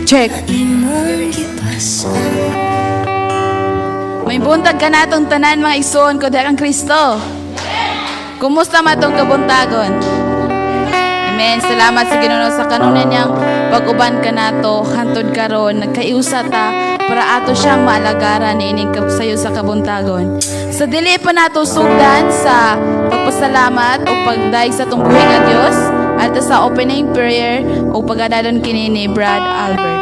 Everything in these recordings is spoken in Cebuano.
Check. Imong gipasan. May buntag ka natong tanan, mga igsoon ko dahil ang Kristo. Kumusta man tong kabuntagon? Amen. Salamat sa Ginoo sa kanunan niyang pag-uban ka nato hantod karon, nagkaiusa ta para ato siyang maalagaran niining sayo sa kabuntagon. Sa dili pa nato sugdan sa pagpasalamat o pagdayeg sa atong buhi nga Dios, alta sa opening prayer o pagadalon kini ni Brad Albert.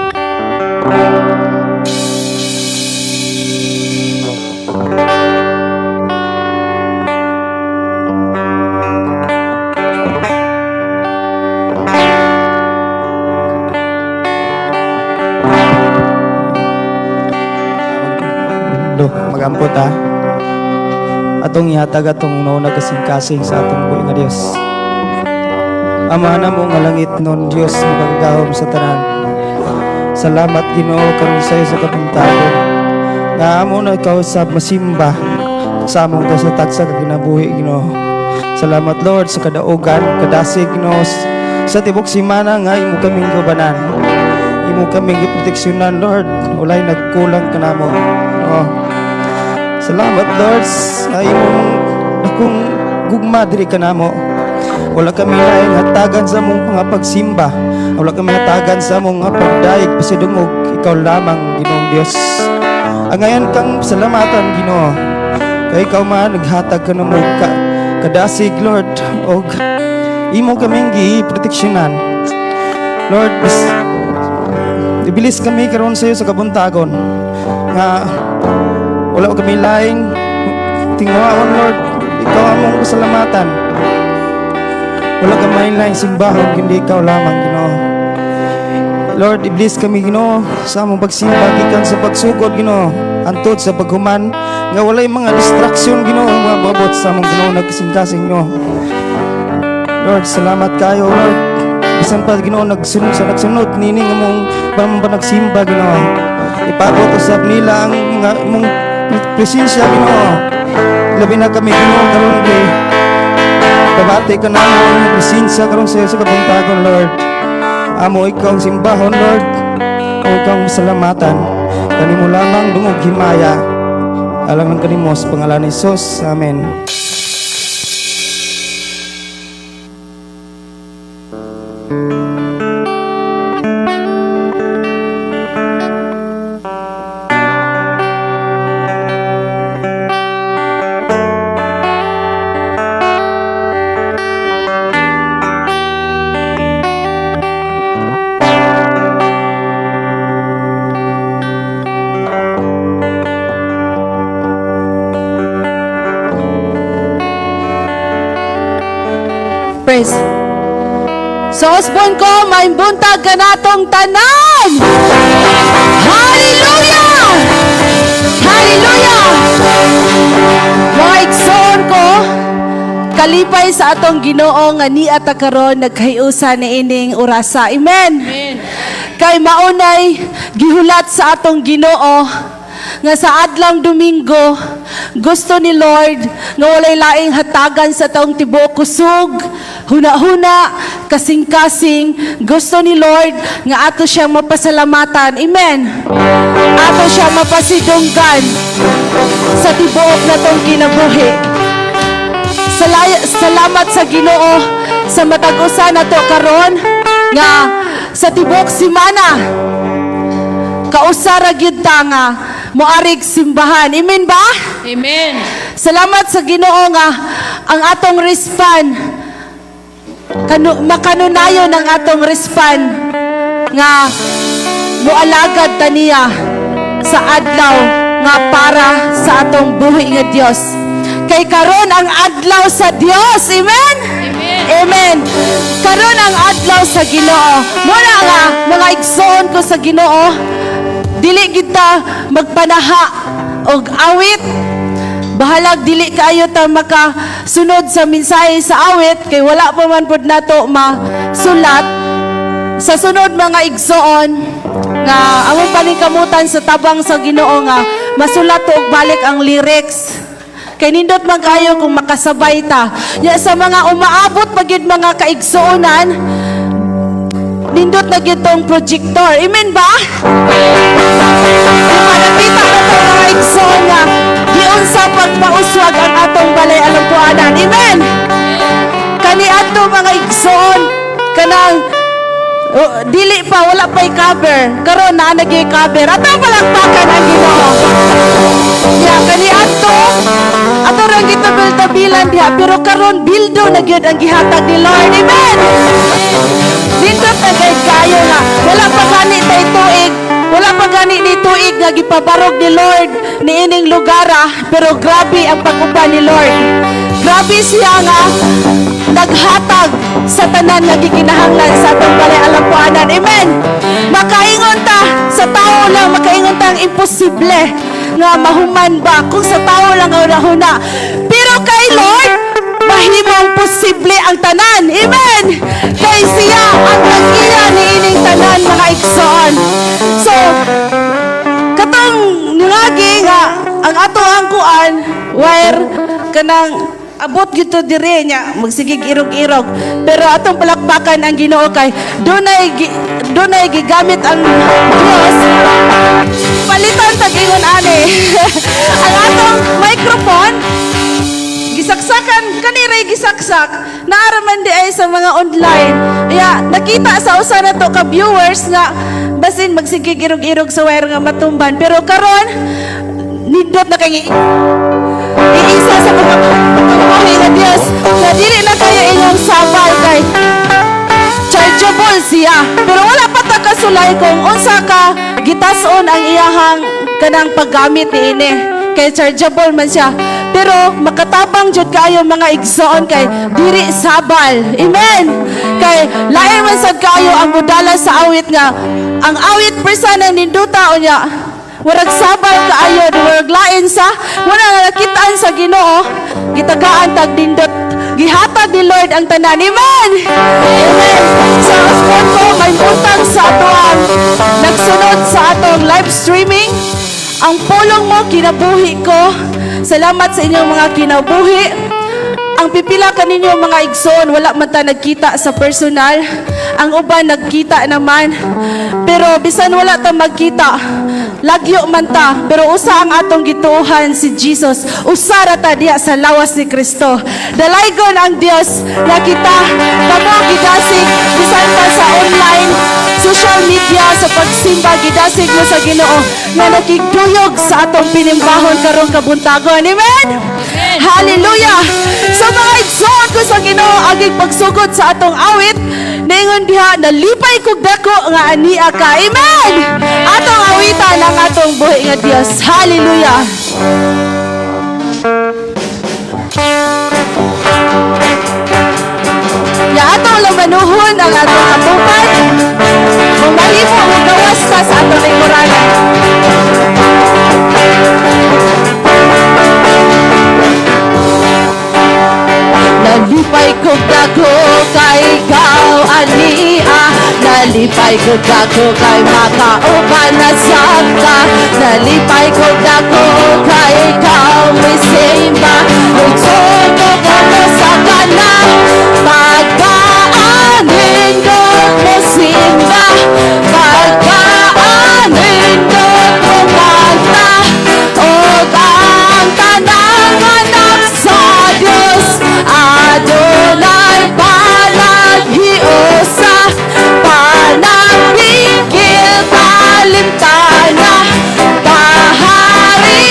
Do, magampot ha. Atong ihatag atong una kasing-kasing sa atong buhi nga Dios. Ama namo nga langit non Dios, makagagahom sa tanan. Salamat, Ginoo, karon sa sa kabuntagon. Nga amo na ikaw sa masimba sa among sa tagsa ka kinabuhi, Ginoo. Salamat, Lord, sa kadaugan, kadasig, Ginoo, sa tibok simana nga imo kaming kaubanan. Imo kaming giproteksyonan, Lord. Walay nagkulang kanamo. Oh. Salamat, Lord, sa imong dakong gugma diri kanamo. Wala kami laing hatagan sa among mga pagsimba. Wala kami hatagan sa among mga pagdayeg pasidungog. Ikaw lamang, Ginoong Dios. Angayan kang salamatan, Ginoo. Kay ikaw man naghatag ka namo ka kadasig, Lord, og imo kaming giproteksyonan. Lord, ibilis kami karon sa iyo sa kabuntagon nga wala kami laing tinguhaon, Lord. Ikaw among pasalamatan. Wala kami laing simbahon kundi ikaw lamang, Ginoo. Lord, iblis kami, Ginoo, sa among pagsimba gikan sa pagsugod, Ginoo, hantod sa paghuman, nga walay mga distraction, Ginoo, mga moabot sa among Ginoo nagkasing-kasing, Ginoo. Lord, salamat kayo, Lord. Bisan pa, Ginoo, nagsunod sa nagsunod nini nga mong pamang nagsimba, Ginoo. Ipabot usab nila ang mga imong presensya, Ginoo. Labi na kami, Ginoo, karon kay babati ka namo ang imong presensya karon sa iyo sa kabuntagon, Lord. Amo ikaw ang simbahon, Lord. Amo ikaw ang salamatan. Kanimo lamang dungog himaya. Alang ng kanimo sa pangalan ni Jesus. Amen. Praise. Sa usbon ko, may buntag kanatong tanan! Hallelujah! Hallelujah! Mga igsoon ko, kalipay sa atong Ginoo nga niya ta karon nagkahiusa ni ining orasa. Amen. Amen. Kay maunay gihulat sa atong Ginoo nga sa adlang Domingo, gusto ni Lord nga walay laing hatagan sa taong tibuok kusog, huna-huna, kasing-kasing. Gusto ni Lord nga ato siyang mapasalamatan. Amen. Ato siyang mapasidunggan sa tibuok natong kinabuhi. Salamat sa Ginoo sa matag usa nato karon nga sa tibuok simana kausa ra gyud ta nga moarig simbahan. Amen ba? Amen. Salamat sa Ginoo nga ang atong respan kanu makanunayon ang atong respan nga moalagad ta niya sa adlaw nga para sa atong buhi nga Dios. Kay karon ang adlaw sa Dios. Amen. Amen. Amen. Karon ang adlaw sa Ginoo. Muna nga mga igsoon ko sa Ginoo, dili kita magpanaha og awit. Bahalag dili kaayo ta makasunod sa mensahe sa awit kay wala pa man pud nato masulat. Sa sunod, mga igsoon, nga among paningkamutan sa tabang sa Ginoo nga masulat to og balik ang lyrics. Kay nindot man kayo kung makasabay ta. Ya sa mga umaabot pa gyud, mga kaigsuonan, Nindot na gyud tong projector. Amen ba? Di ba nakita na to, mga igsoon, nga giunsa pagpauswag ang atong balay alampuanan? Amen. Kani adto, mga igsoon, kanang, oh, dili pa, wala pa'y cover. Karon naa na gyud cover. Atong palakpakan ang Ginoo. Ya, kani adto ato rang gitabil-tabilan diha, pero karon bildo na gyud ang gihatag ni Lord. Amen. Nindot na gayud kayo nga wala pa gani tay tuig, wala pa gani ni tuig nga gipabarog ni Lord niining lugar ah, pero grabe ang pag-uban ni Lord. Grabe siya nga naghatag sa tanan nga gikinahanglan sa atong balay alampuanan. Amen. Makaingon ta sa tao lang, makaingon ta ang imposible nga mahuman ba kung sa tao lang ang huna. Pero kay Lord, mahimong posible ang tanan. Amen. Kay siya ang nag-iya niining tanan, mga igsoon. So, katong ningagi nga ang ato ang kuan wire kanang abot gito dire nya magsigig irog-irog, pero atong palakpakan ang Ginoo kay dunay gigamit ang Dios. Palitan tag ingon ani ang atong microphone, gisaksakan kaniray, gisaksak naaraman di ay sa mga online. Ya, nakita sa usa na to ka viewers nga basin magsigig irog-irog sa wire nga matumban, pero karon nindot na kay iisa sa mga buhi nga Dios na dili na kayo inyong sabal kay chargeable siya. Pero wala pa ta kasulay kung unsa ka gitason ang iyahang kanang paggamit niini kay chargeable man siya. Pero makatabang jud kaayo, mga igsoon, kay diri sabal. Amen. Kay lain man sad kaayo ang modala sa awit nga ang awit persa na ninduta unya murag sabal kaayo, murag lain sa wala nga nakitaan sa Ginoo. Gitagaan tag nindot, gihatag ni Lord ang tanan. Amen. Amen. Sa uspon ko may butang sa atoang nagsunod sa atong live streaming. Ang pulong mo kinabuhi ko. Salamat sa inyong mga kinabuhi. Ang pipila kaninyo, mga igsoon, wala man ta nagkita sa personal. Ang uban nagkita naman. Pero bisan wala ta magkita, lagyo man ta, pero usa ang atong gituohan, si Jesus. Usa ra ta diha sa lawas ni Kristo. Dalaygon ang Dios nga kita kamo gidasig bisan pa sa online social media sa pagsimba, gidasig mo sa Ginoo nga nakigduyog sa atong pinimbahon karong kabuntagon. Amen. Hallelujah. So mga igsoon ko sa Ginoo, agig pagsugod sa atong awit, ningon diha, "Nalipay kog dako nga ania ka." Amen. Atong awitan ang atong buhi nga Dios. Hallelujah. Ya, atong lamanuhon ang atong atupan. Kung mahimo, gawas ta sa atong lingkuranan. Nalipay ko dako kay ikaw ania. Nalipay ko dako kay makauban na sabta. Nalipay ko dako kay ikaw misimba. Nagsundo ko mo sa kanang pagkaanindot mo simba, pagkaanindot mo kanta, ug ang tanang anak sa Diyos adunay panaghiusa, panagpigil kalimtana, paharion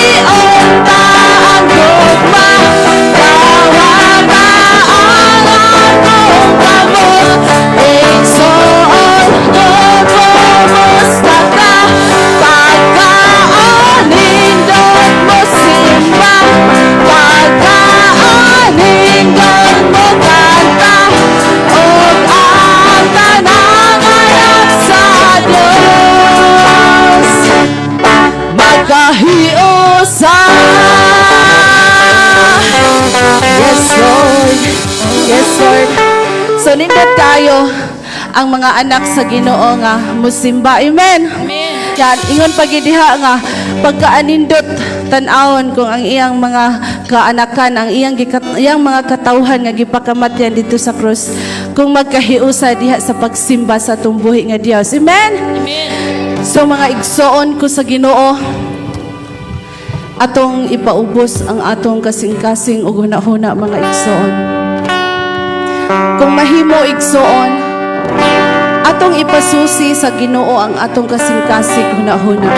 ta ang gugma, dawata ang atong kamot. Igsoon ko, kumusta ka? Pagkaanindot mo simba, pagkaanindot mo kanta, ug ang tanang anak sa Diyos magkahiusa. Yes, Lord. Yes, Lord. So nindot kayo ang mga anak sa Ginoo nga musimba. Amen. Amen. Yan, ingon pagidiha nga pagkaanindot tan-awon kung ang iyang mga kaanakan, ang iyang mga katawhan nga gipakamatyan dito sa krus. Kung magkahiusa diha sa pagsimba sa atong buhi nga Dios. Amen? Amen. So mga igsoon ko sa Ginoo, atong ipaubos ang atong kasing-kasing ug hunahuna, mga igsoon. Kung mahimo, igsoon, atong ipasusi sa Ginoo ang atong kasing-kasing, hunahuna.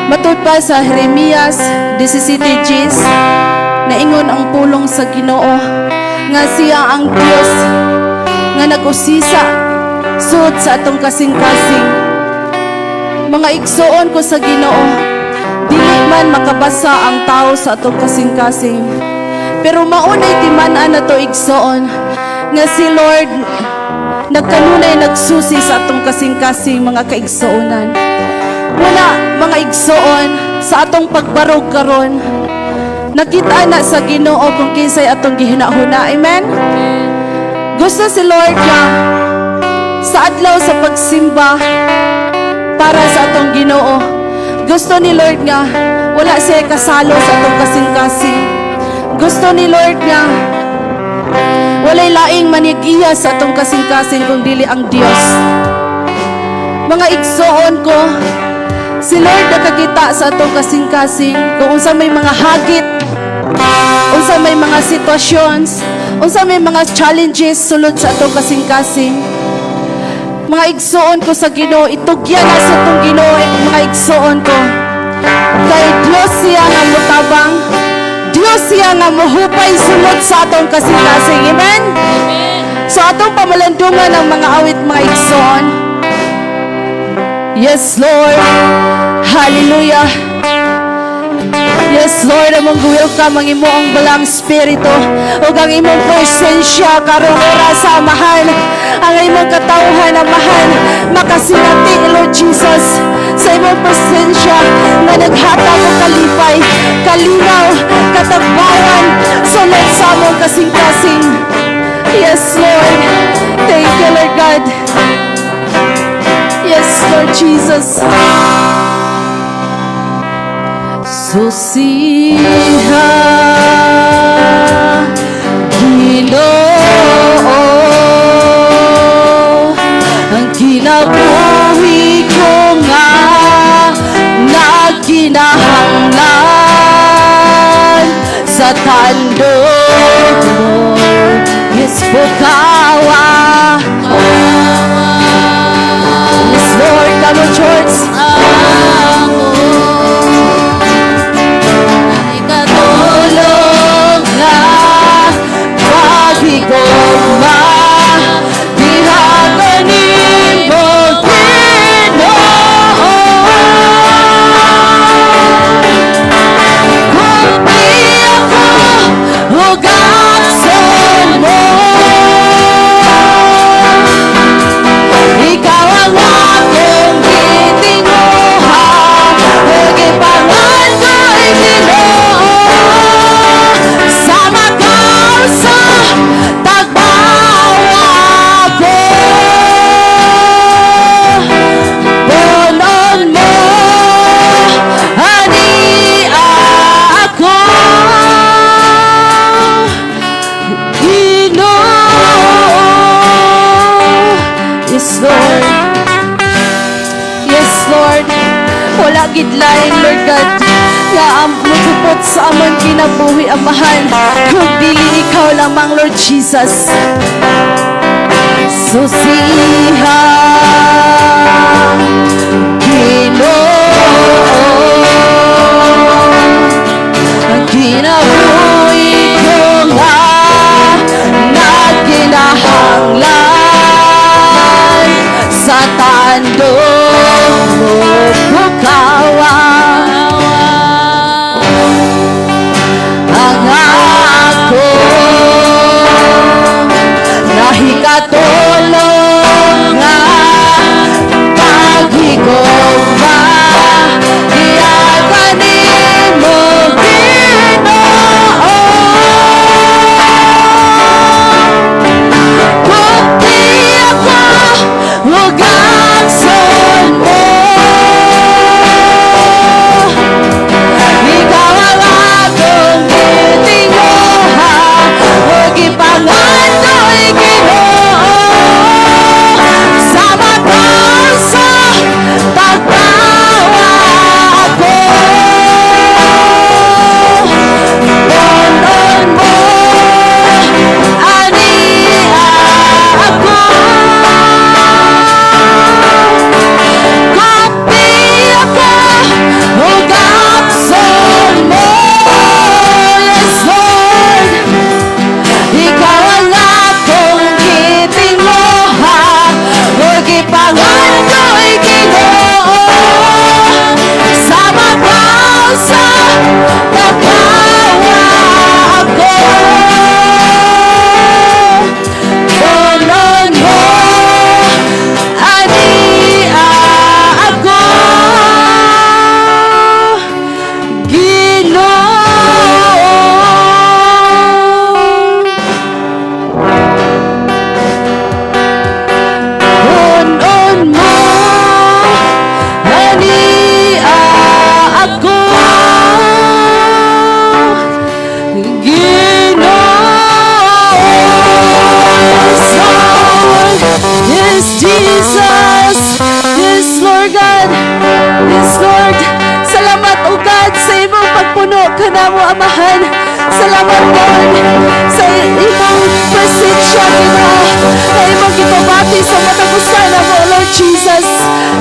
Matud pa sa Jeremias 17:10, naingon ang pulong sa Ginoo nga siya ang Dios nga nag-usisa sud sa atong kasing-kasing. Mga igsoon ko sa Ginoo, dili man makabasa ang tao sa atong kasing-kasing. Pero maunay timan-an nato, igsoon, nga si Lord nagkanunay nagsusi sa atong kasing-kasing, mga kaigsuonan. Wala, mga igsoon, sa atong pagbarog karon, nakita na sa Ginoo kung kinsay atong gihunahuna. Amen? Gusto si Lord nga sa adlaw sa pagsimba para sa atong Ginoo, gusto ni Lord nga wala siya kasalo sa atong kasing-kasing. Gusto ni Lord nga walay laing manig-iya sa atong kasing-kasing kung dili ang Dios. Mga igsoon ko, si Lord nakakita sa atong kasing-kasing kung unsa may mga hagit, unsa may mga sitwasyon, unsa may mga challenges sulod sa atong kasing-kasing. Mga igsoon ko sa Ginoo, itugyan na sa atong Ginoo, mga igsoon ko. Kay Dios siya nga mutabang, Dios siya nga muhupay sulod sa atong kasing-kasing. Amen? Amen. So atong pamalandungan ang mga awit, mga igsoon. Yes, Lord. Hallelujah. Yes, Lord, among welcome ang imong Balaang Espiritu ug ang imong presensya karong oras, Amahan. Ang imong katawhan, Amahan, makasinati, Lord Jesus, sa imong presensya nga naghatag og kalipay, kalinaw, katagbawan sulod sa among kasing-kasing. Yes, Lord. Thank you, Lord God. Yes, Lord Jesus. Susiha, Ginoo, ang kinabuhi ko nga nagkinahanglan sa tandog mo. Yes, pukawa. Yes, Lord, come on, church. Ako Ikatulog nga paghigugma diha kanimo, Ginoo. Kumpli ako ug akson mo. Ikaw ang akong gitinguha ug ipangandoy, Ginoo, sa makaw sa tagbawa ko. Punon mo ani ako, Ginoo. Yes, Lord. Yes, Lord. Wala gid lain, Lord God, nga ang mutupot sa among kinabuhi, Amahan, kung dili ikaw lamang, Lord Jesus. Susiha, Ginoo, ang kinabuhi ko nga nagkinahanglan sa tandog mo, pukawa ang ako nahikatulog nga paghigugma. Amahan. Salamat, Lord, sa imong presensya, Ginoo. Na imong gipabati sa matag usa namo, Lord Jesus.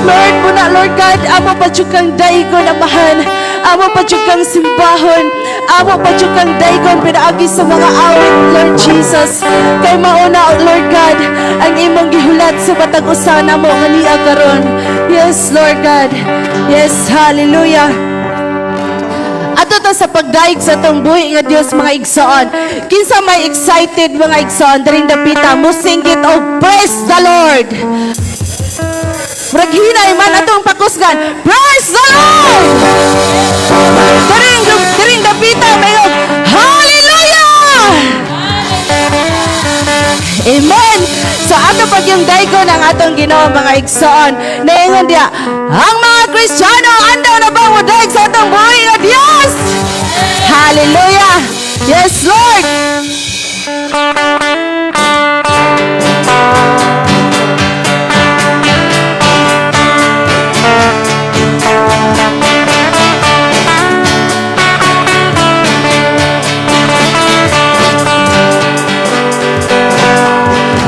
Lord, muna, Lord God, amo pa jud kang daigon, Amahan. Amo pa jud kang simbahon. Amo pa jud kang daigon pinaagi sa mga awit, Lord Jesus. Kay mauna, Lord God, ang imong gihulat sa matag usa namo nganiya karon. Yes, Lord God. Yes, hallelujah. Ato ta sa pagdayeg sa atong buhi nga Dios, mga igsoon. Kinsa may excited, mga igsoon, diring dapita musinggit og "Praise the Lord"? Murag hinay man atong pakusgan. Praise the Lord! Diring dapita may "Hallelujah"! Amen! So ato pag yung daygon ang atong Ginoo, mga igsoon. Naingon diya, ang mga Kristiyano, andaw na bang modayeg sa atong buhi nga Dios? Hallelujah! Yes, Lord!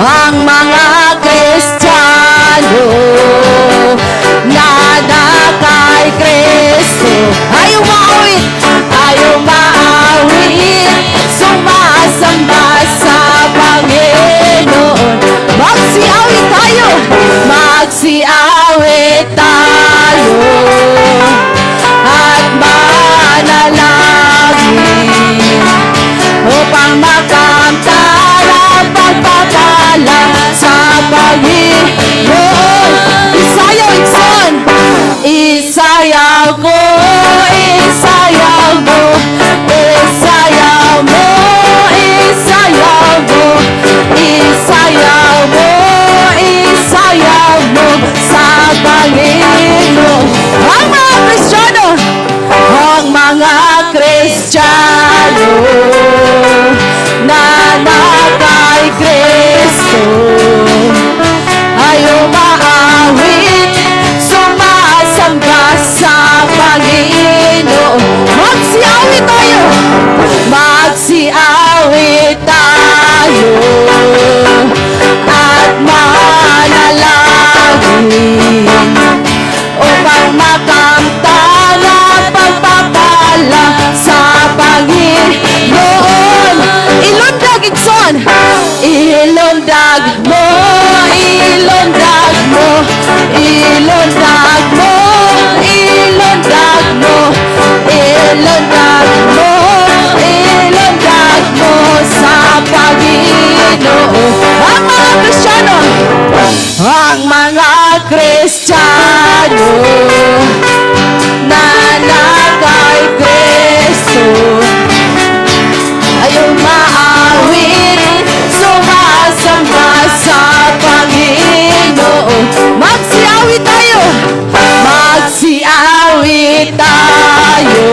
Ang mga Kristiyano na na kay Kristo ay umaawit, ay umaawit, sumasamba sa Panginoon. Magsiawit tayo, magsiawit tayo at manalangin upang makamtan ang pagpapala sa Panginoon. Isayaw, igsoon! Isayaw ko, isayaw mo, isayaw mo, isayaw mo, isayaw mo, isayaw mo sa Panginoon. Ang mga Kristiyano, ang mga Kristiyano na na kay Kristo ay umaawit, sumasamba sa Panginoon. Magsiawit tayo! Magsiawit tayo at manalangin upang makamtan ang pagpapala sa Panginoon. Ilundag, igsoon! Ilundag mo, ilundag mo, ilundag mo, ilundag mo, ilundag mo, ilundag mo sa Panginoon. Ang mga Kristiyano, ang mga Kristiyano na na kay Kristo ay umaawit, sumasamba sa Panginoon. Magsiawit tayo! Magsiawit tayo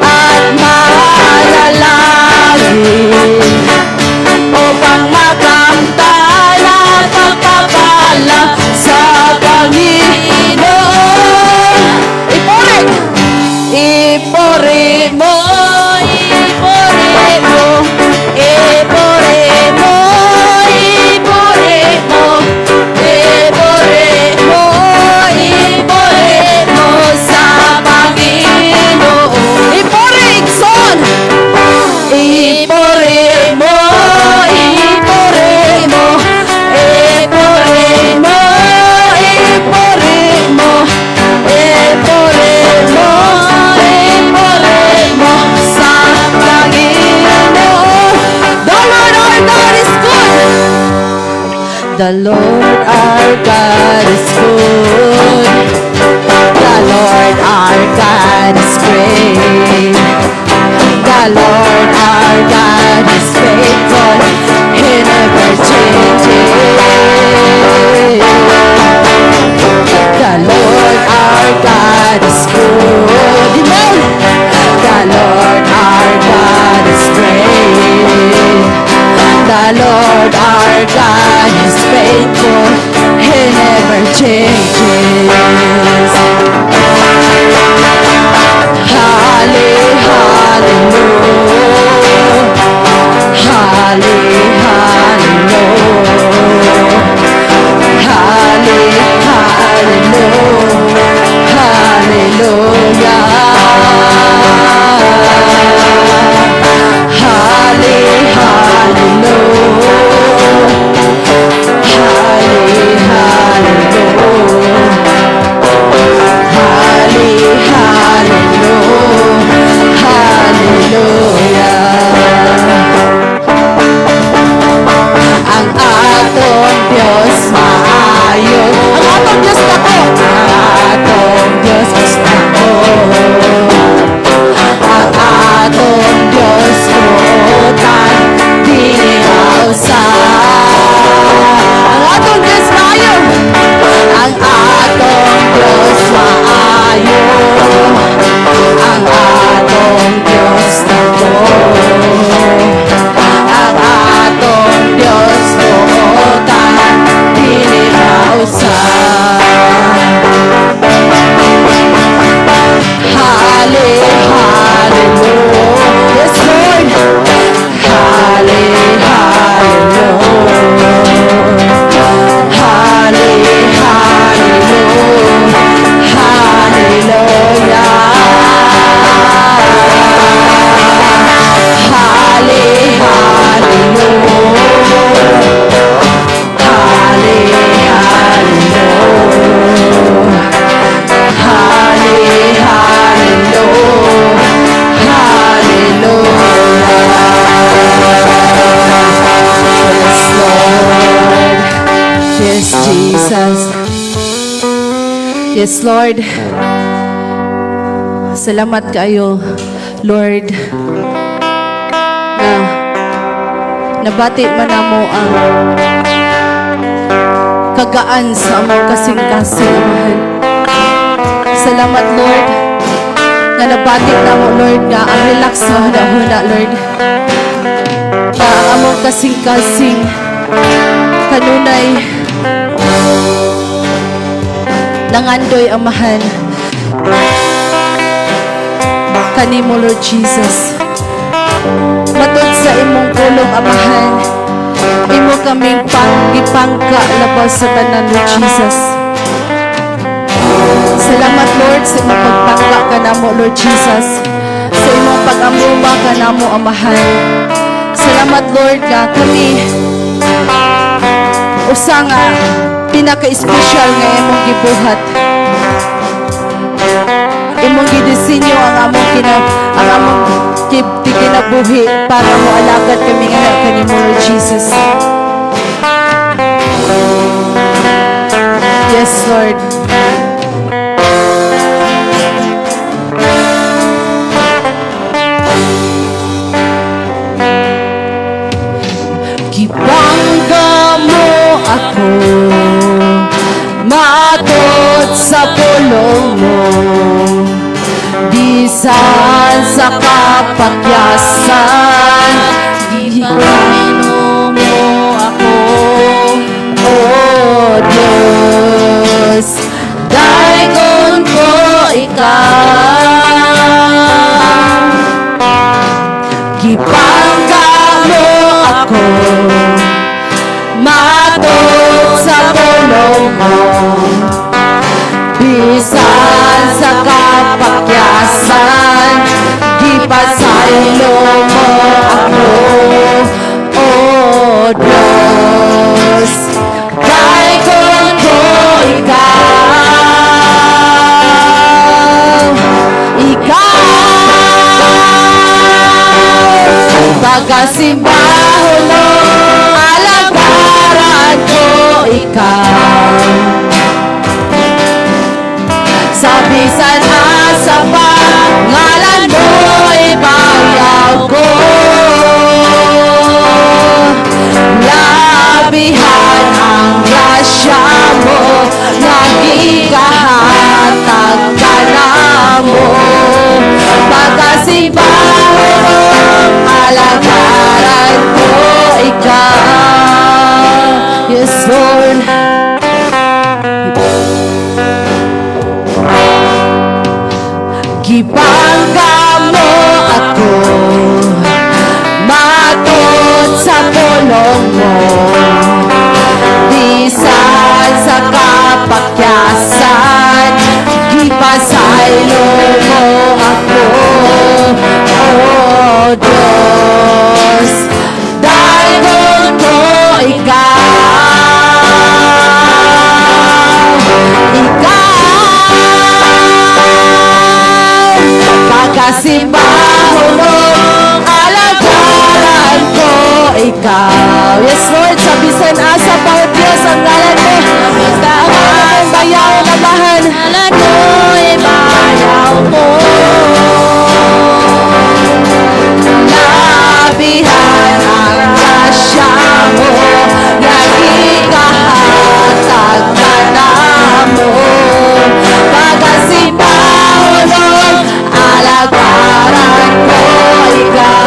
at manalangin upang makamtan ang pagpapala sa Panginoon. Ipuri! Ipuri mo, ipuri mo, ipuri mo, ipuri mo, ipuri mo, ipuri mo sa Panginoon. Ipuri, igsoon! Ipuri mo, ipuri mo, ipuri mo, ipuri mo, ipuri mo, ipuri mo sa Panginoon. The Lord our God is good. The Lord our God is good. The Lord our God is great. The Lord our God is faithful. He never changes. The Lord our God is good. Amen. The Lord our God is great. The Lord our God is faithful. He never changes. Halle, Jesus. Yes, Lord. Salamat kayo, Lord, na nabati man namo ang kagaan sa among kasing-kasing, Amahan. Salamat, Lord, nga nabati namo, Lord, nga ang relax sa huna-huna, Lord. Nga ang among kasing-kasing kanunay nangandoy, Amahan, kanimo, Lord Jesus. Matod sa imong pulong, Amahan, imo kaming gipangka labaw sa tanan, Lord Jesus. Salamat, Lord, sa imong pagpangka kanamo, Lord Jesus. Sa imong pag-amuma kanamo, Amahan. Salamat, Lord, nga kami usa nga pinaka-espesyal nga imong gibuhat. Imong gidisenyo ang among kinabuhi para mo alagad kami nga kanimo, Lord Jesus. Yes, Lord. Gipangga mo ako matod sa pulong mo, bisan sa kapakyasan. Gipamino mo ako. O Diyos, daygon ko ikaw. Gipangga mo ako matod sa pulong mo, bisan sa kapakyasan. Gipasaylo mo ako, O Diyos, daygon ko ikaw. Ikaw pagkasimbahon mo, alagaran ko ikaw. Sa bisan asa pa, ngalan mo ibayaw ko. Labihan ang grasya mo, nagikahatag ka na mo. Pagkasimbahon mo, alagaran ko ikaw. Yes, Lord. Gipangga mo ako matod sa pulong mo, bisan sa kapakyasan. Gipasaylo mo ako, O Diyos, daygon ko ikaw. Ikaw pagkasimbahon mo, alagaran ko ikaw. Yes, Lord, sa bisan asa pa, O Diyos, ang ngalan mo. Ang ngalan mong bayaw, Amahan. Ngalan mo ibayaw ko. Labihan ang grasya mo, nagikahatag ka na mo. Pagkasimbahon mo, alagaran ko ikaw.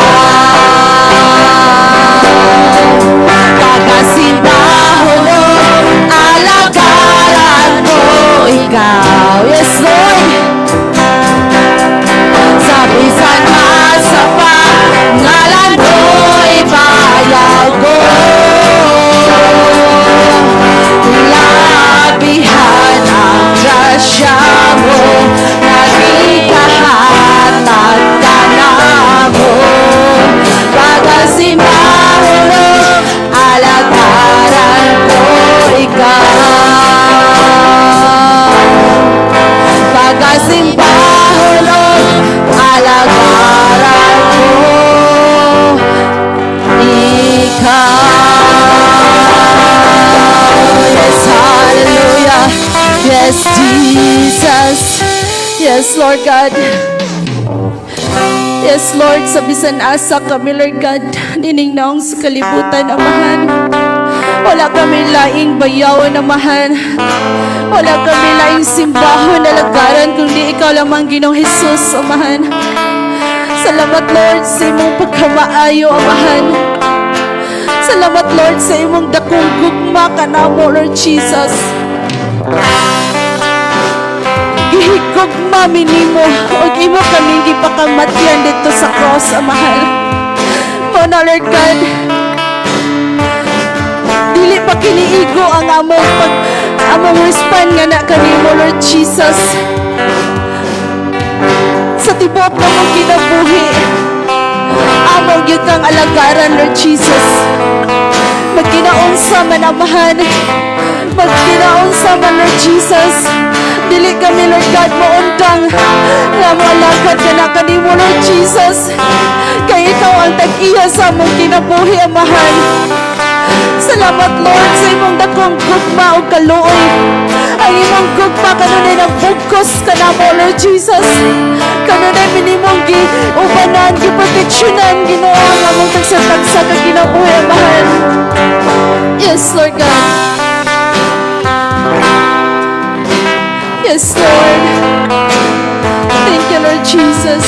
Yes, Lord God. Yes, Lord, sa bisan asa kami, Lord God, nining naong sa kalibutan, Amahan. Wala kami laing bayawan, Amahan. Wala kami laing simbahon na lagaran, kundi ikaw lamang, Ginoong Jesus, Amahan. Salamat, Lord, sa imong pagkamaayo, Amahan. Salamat, Lord, sa imong dakong gugma kanamo, Lord Jesus. Gihigugma mi nimo ug imo kaming gipakamatyan didto sa cross, Amahan. Mao na, Lord God, dili pa kiniigo ang among respond nga na kanimo, Lord Jesus. Sa tibuok namong kinabuhi, amo gyud kang alagaran, Lord Jesus. Magkinaunsa man, Amahan. Magkinaunsa man, Lord Jesus. Dili kami, Lord God, maundang nga moalagad ka na kanimo, Lord Jesus. Kay ikaw ang tag-iya sa among kinabuhi, Amahan. Salamat, Lord, sa imong dakong gugma ug kaluoy. Ang imong gugma kanunay nagbugkos kanamo, Lord Jesus. Kanunay mi nimong gi ubanan, gi proteksyonan, Ginoo, ang among tagsa-tagsa ka kinabuhi, Amahan. Yes, Lord God. Yes, Lord. Thank you, Lord Jesus.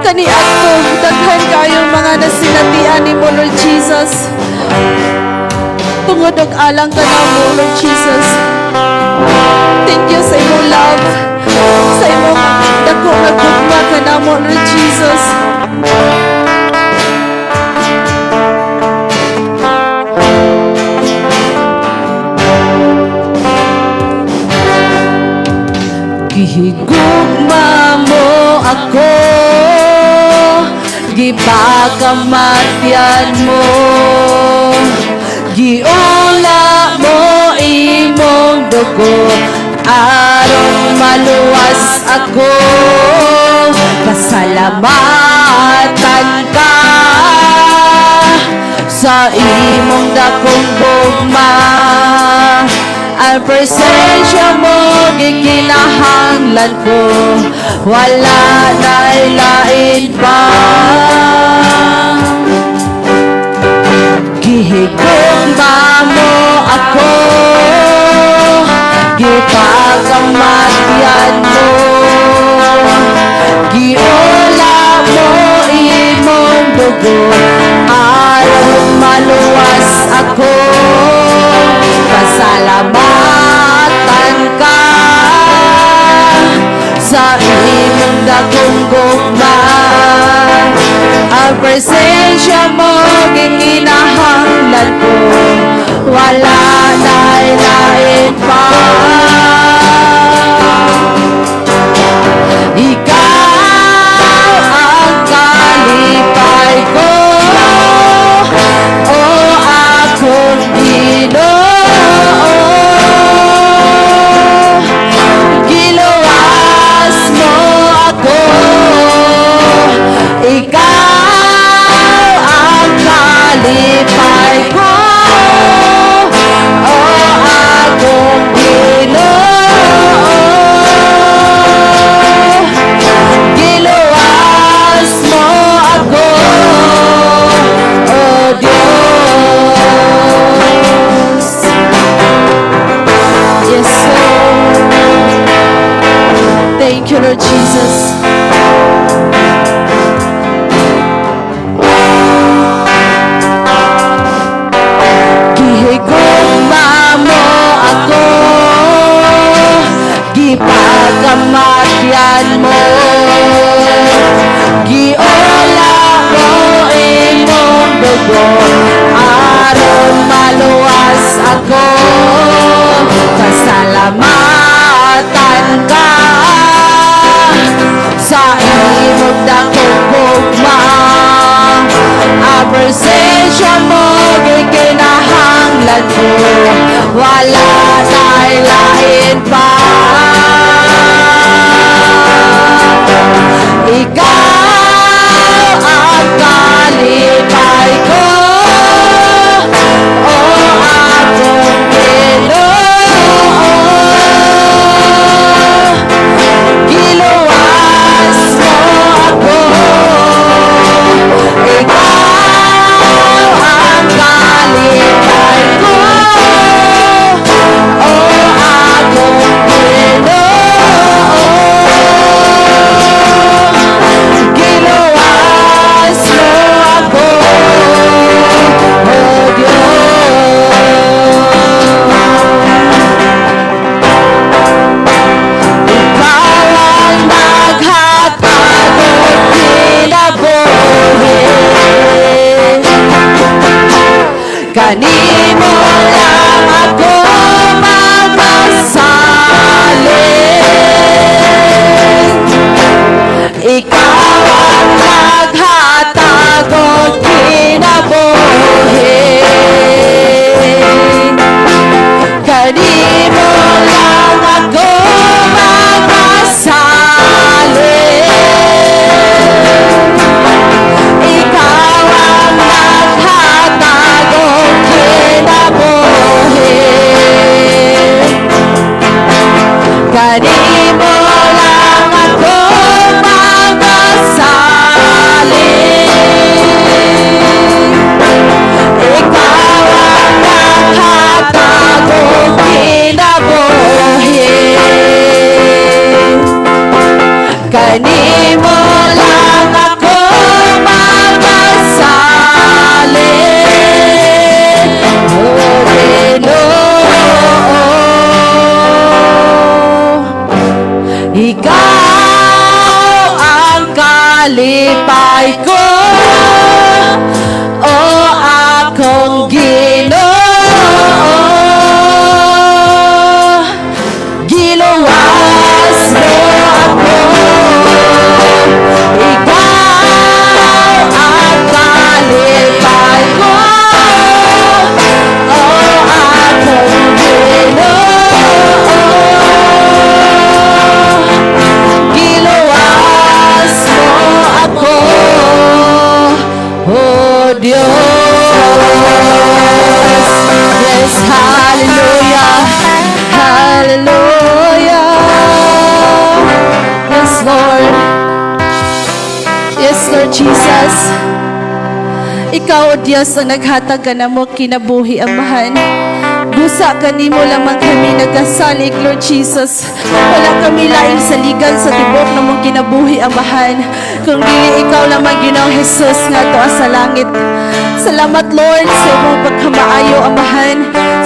Kaniadto, daghan kayong mga nasinatian nimo, Lord Jesus. Tungod og alang kanamo, Lord Jesus. Thank you sa imong love, sa imong dako nga gugma kanamo, Lord Jesus. Gihigugma mo ako, gipakamatyan mo, giula mo imong dugo aron maluwas ako. Pasalamatan ka sa imong dakong gugma. Ang presensya mo gikinahanglan ko, wala na'y lain pa. Gihigugma mo ako, gipakamatyan mo, giula mo imong dugo aron maluwas ako. Pasalamatan ka sa imong dakong gugma. Ang presensya mo gikinahanglan ko, wala na'y lain pa. Ikaw ang kalipay ko, o akong Ginoo. Giluwas mo ako. Ikaw ang kalipay ko, o akong Ginoo. Giluwas mo ako, O Diyos. Yes, Lord. Thank you, Lord Jesus. Gihigugma mo ako, gipakamatyan mo, giula mo imong dugo aron maluwas ako. Pasalamatan ka sa imong dakong gugma. Ang presensya mo gikinahanglan ko, wala na'y lain pa. Ikaw ang kalipay ko, o akong Ginoo. Kanimo lang ako magpasalig, O Ginoo. Ikaw ang kalipay ko, O akong Ginoo. Giluwas mo ako. Ikaw ang kalipay ko, O akong Ginoo. Giluwas mo ako, O Diyos. Yes, hallelujah, hallelujah. Yes, Lord. Yes, Lord Jesus. Ikaw, O Diyos, ang naghatag kanamo kinabuhi, Amahan. Busa kanimo lamang kami nagasalig, Lord Jesus. Wala kami laing saligan sa tibok namong kinabuhi, Amahan, kung dili ikaw lamang, Ginoong Jesus, nga tuwa sa langit. Salamat, Lord, sa imong pagkamaayo, Amahan.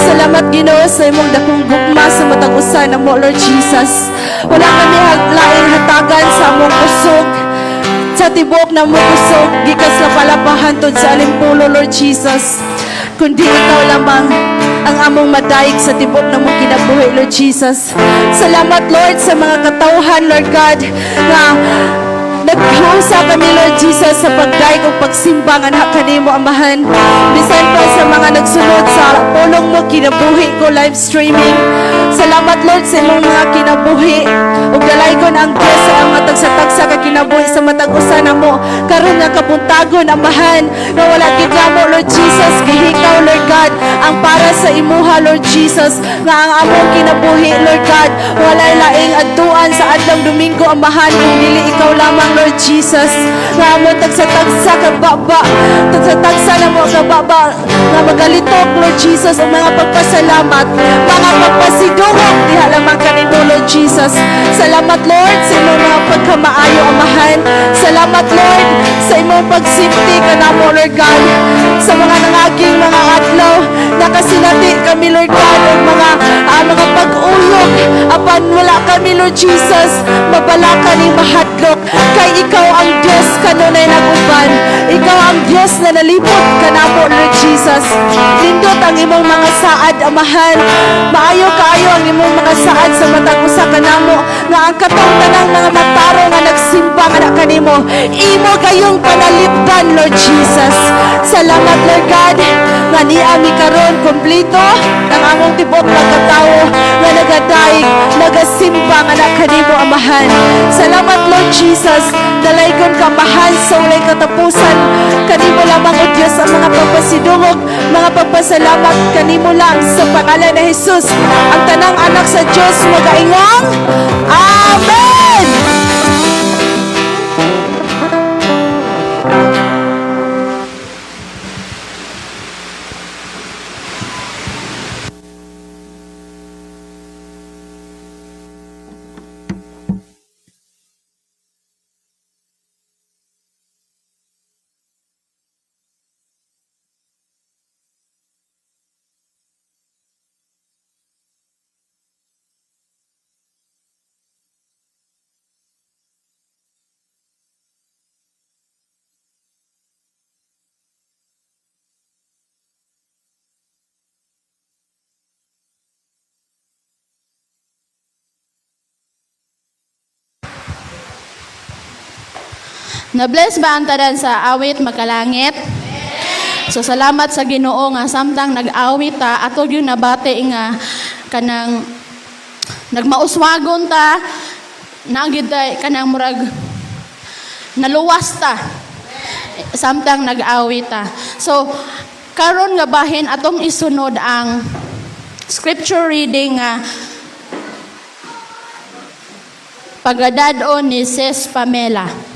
Salamat, Ginoo, sa imong dakong gugma sa matag usa namo, Lord Jesus. Wala kami laing hatagan sa among kusog, sa tibok namong kusog, gikan sa palapahan hantod sa alimpulo, Lord Jesus, kundi ikaw lamang ang among madayig sa tibok namong kinabuhi, Lord Jesus. Salamat, Lord, sa mga katawhan, Lord God, nga naghusa kami, Lord Jesus, sa pagdayeg ug pagsimba nga kanimo, Amahan. Bisan pa sa mga nagsunod sa pulong mo, Kinabuhi Ko live streaming. Salamat, Lord, sa imong mga kinabuhi. Ug dalaygon ang Diyos sa ang matagsa-tagsa ka kinabuhi sa matag usa namo karon nga kabuntagon, Amahan, nga wala gid namo, Lord Jesus, gihikaw, Lord God, ang para sa imuha, Lord Jesus, nga ang among kinabuhi, Lord God, walay laing adtuan sa adlong Domingo, Amahan, kung dili ikaw lamang, Lord Jesus, nga among tagsa-tagsa ka baba, tagsa-tagsa namo ka baba nga magalitok, Lord Jesus, ang mga pagpasalamat, mga pagpasidungog diha lamang kanimo, Lord Jesus. Salamat, Lord, sa imong mga pagkamaayo, Amahan. Salamat, Lord, sa imong pagsipti kanamo, Lord God, sa mga nangaging mga adlaw nakasinati kami, Lord God, og mga pag-uyog, apan wala kami, Lord Jesus, mabalaka ni mahadlok kay ikaw ang Dios kanunay nag-uban. Ikaw ang Dios na nalipod kanamo, Lord Jesus. Nindot ang imong mga saad, Amahan. Maayo kaayo ang imong mga saad sa matag usa kanamo, nga ang katong tanang mga matarong nga nagsimba nga na kanimo, imo kayong panalipdan, Lord Jesus. Salamat, Lord God, nga niami karon kompleto ang among tibuok pagkatao nga nagadayeg, nagasimba nga na kanimo, Amahan. Salamat, Lord Jesus. Dalaygon ka, Amahan, sa walay katapusan. Kanimo lamang, O Diyos, ang mga pagpasidungog, mga pagpasalamat, kanimo lang, sa pangalan ni Jesus. Ang tanang anak sa Diyos magaingong Amen. Na-bless ba ang tanan sa awit "Makalangit"? So salamat sa Ginoo nga samtang nag-awit ta, ato gyud nabati nga kanang nagmauswagon ta, naa gyud tay kanang murag naluwas ta samtang nag-awit ta. So karon nga bahin, atong isunod ang scripture reading nga pagadad-on ni Sis Pamela.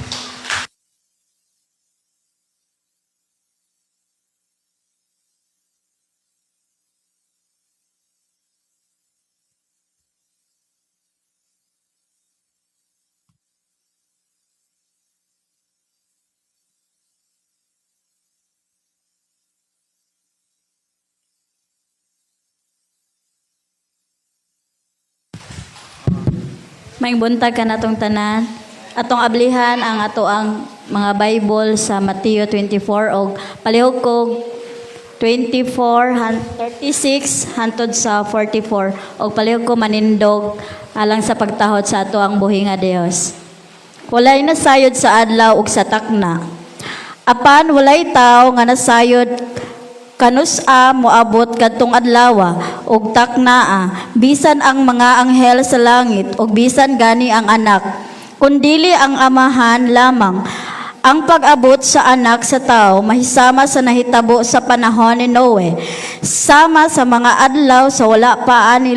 Maayong buntag kanatong tanan. Atong ablihan ang ato ang mga Bible sa Mateo 24 og palihog kog 24 36 hantod sa 44 og palihog ko manindog alang sa pagtahod sa ato ang buhi nga Dios. Walay nasayod sa adlaw ug sa takna. Apan walay tawo nga nasayod kanus-a moabot kadtong adlawa ug taknaa, bisan ang mga anghel sa langit ug bisan gani ang Anak, kundili ang Amahan lamang. Ang pag-abot sa Anak sa Tao mahisama sa nahitabo sa panahon ni Noe, sama sa mga adlaw sa wala pa ani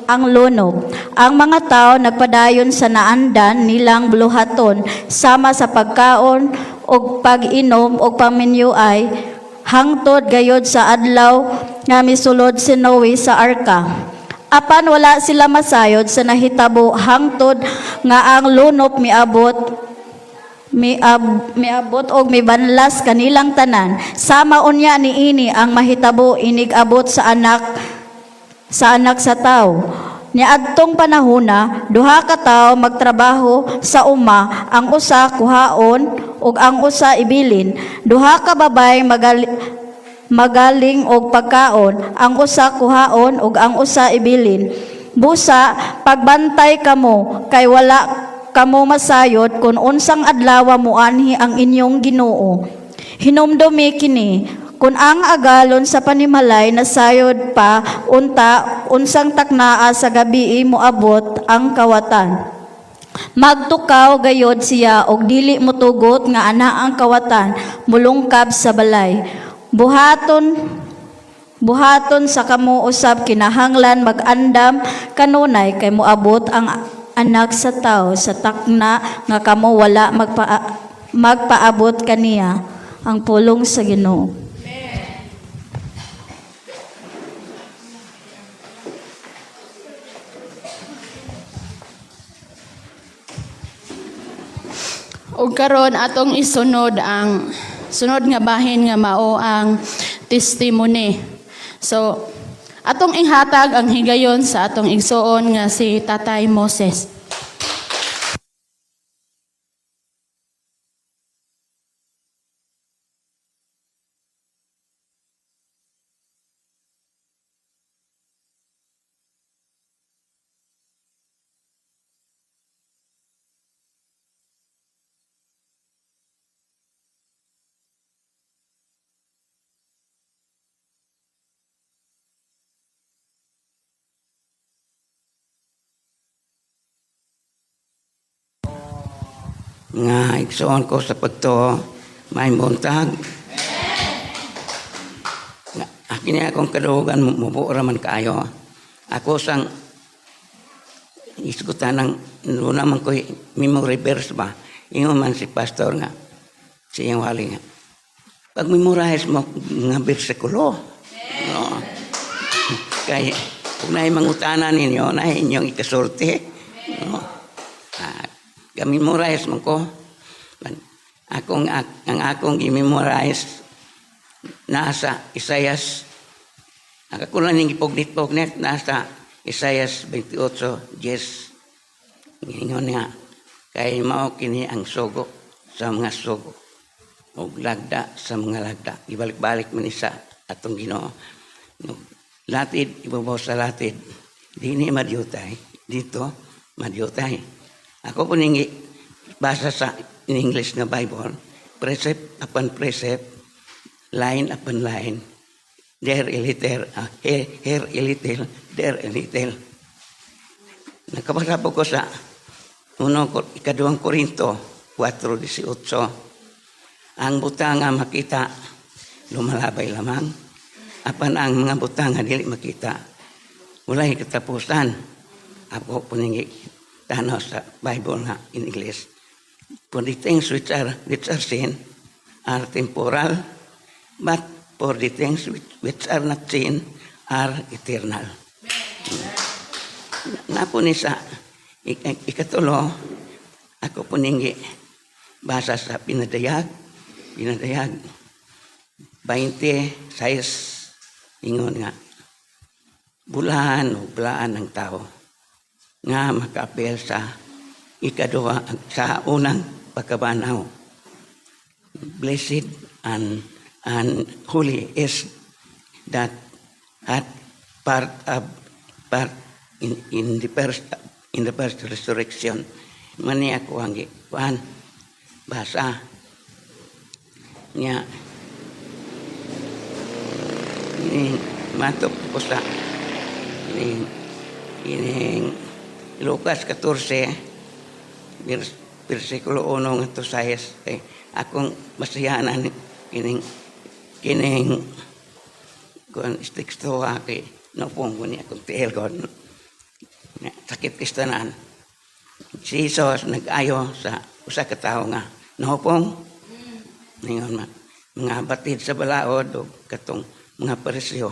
ang lunob. Ang mga tao nagpadayon sa naandan nilang buluhaton, sama sa pagkaon ug pag-inom ug paminyuay, hangtod gayod sa adlaw nga misulod si Noe sa arka. Apan wala sila masayod sa nahitabo hangtod nga ang lunop miabot og mibanlas kanilang tanan. Sama unya niini ang mahitabo inig abot sa Anak sa Tao. Niadtong panahona, duha ka tawo magtrabaho sa uma, ang usa kuhaon ug ang usa ibilin. Duha ka babay magaling og pagkaon, ang usa kuhaon ug ang usa ibilin. Busa, pagbantay kamo, kay wala kamo masayod kung unsang adlaw moanhi ang inyong Ginoo. Hinumdumi kini, kung ang agalon sa panimalay nasayod pa unta unsang taknaa sa gabii moabot ang kawatan, magtukaw gayod siya og dili motugot nga ana ang kawatan mulungkab sa balay. Buhaton buhaton sa kamo usab kinahanglan mag-andam kanunay, kay moabot ang Anak sa Tao sa takna nga kamo wala magpaabot kaniya. Ang pulong sa Ginoo. Ug karon atong isunod ang sunod nga bahin nga mao ang testimony. So atong ihatag ang higayon sa atong igsuon nga si Tatay Moses. Nga igsoon ko sa pagtuo, maayong buntag. Nga, akin niya akong kadugan, mubuo raman kaayo. Ako sang isgutan ng nuna man ko'y memory verse ba. Ingon man si pastor nga, siyang wali nga, pag memorize mo nga bersikulo. No. Kay, kung naay mangutana ninyo, na inyong ikasulti. No. Ah, ga-memorize man ko. Ang akong i-memorize nasa Isayas, ang ako lang yung ipugnit-pugnit, nasa Isayas 28, 10. Ingon nga, kay mao kini ang sugo sa mga sugo ug lagda sa mga lagda. Ibalik-balik man isa atong Ginoo. No, latid, ibabaw sa latid. Dini madyutay, dito madyutay. Ako po ning basa sa in English na Bible, precept upon precept, line upon line, there a little, here, here a little, there a little. Nakabasa po ko sa 2 Korinto 4:18. Ang butang nga makita, lumalabay lamang. Apan ang mga butang nga dili makita, walay katapusan. Ako po ning tanaw sa Bible nga in English. For the things which are seen are temporal, but for the things which are not seen are eternal. Napo ni sa ikatulo, ako po ning basa sa Pinadayag, 26, ingon nga, bulahan o bulaan ng tao. Nga makaapil sa ikaduha, sa unang pagkabanhaw. Blessed and holy is that had part in the first resurrection. Mani ako ang kuan basa niya ini matok ko sa ini ining Lucas 14 versikulo 1 ngadto 6 eh, akong masiyanan kining kining kuan teksto kay naupong ko ni akong tiil ko. Sakit kistanan. Si Jesus nag-ayo sa usa ka tawo nga nahupong. Ningon ma, mga batid sa balaod o katong mga Pariseo.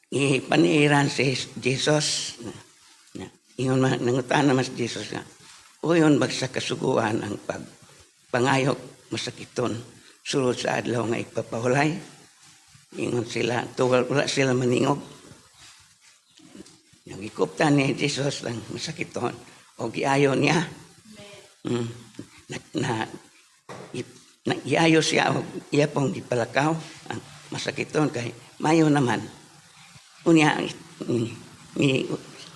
Ipaniiran si Jesus. Na, ingon ma, nangutana man si Jesus nga, uyon bagsa kasuguan ang pag pangayok masakiton sulod sa adlaw nga ipapahulay. Ingon sila, tuwal, wala sila maningog. Nagikuptan ni Jesus ang masakiton o giayo niya. Na giayo siya o iya pong gipalakaw ang masakiton kay mayo naman. Unya ni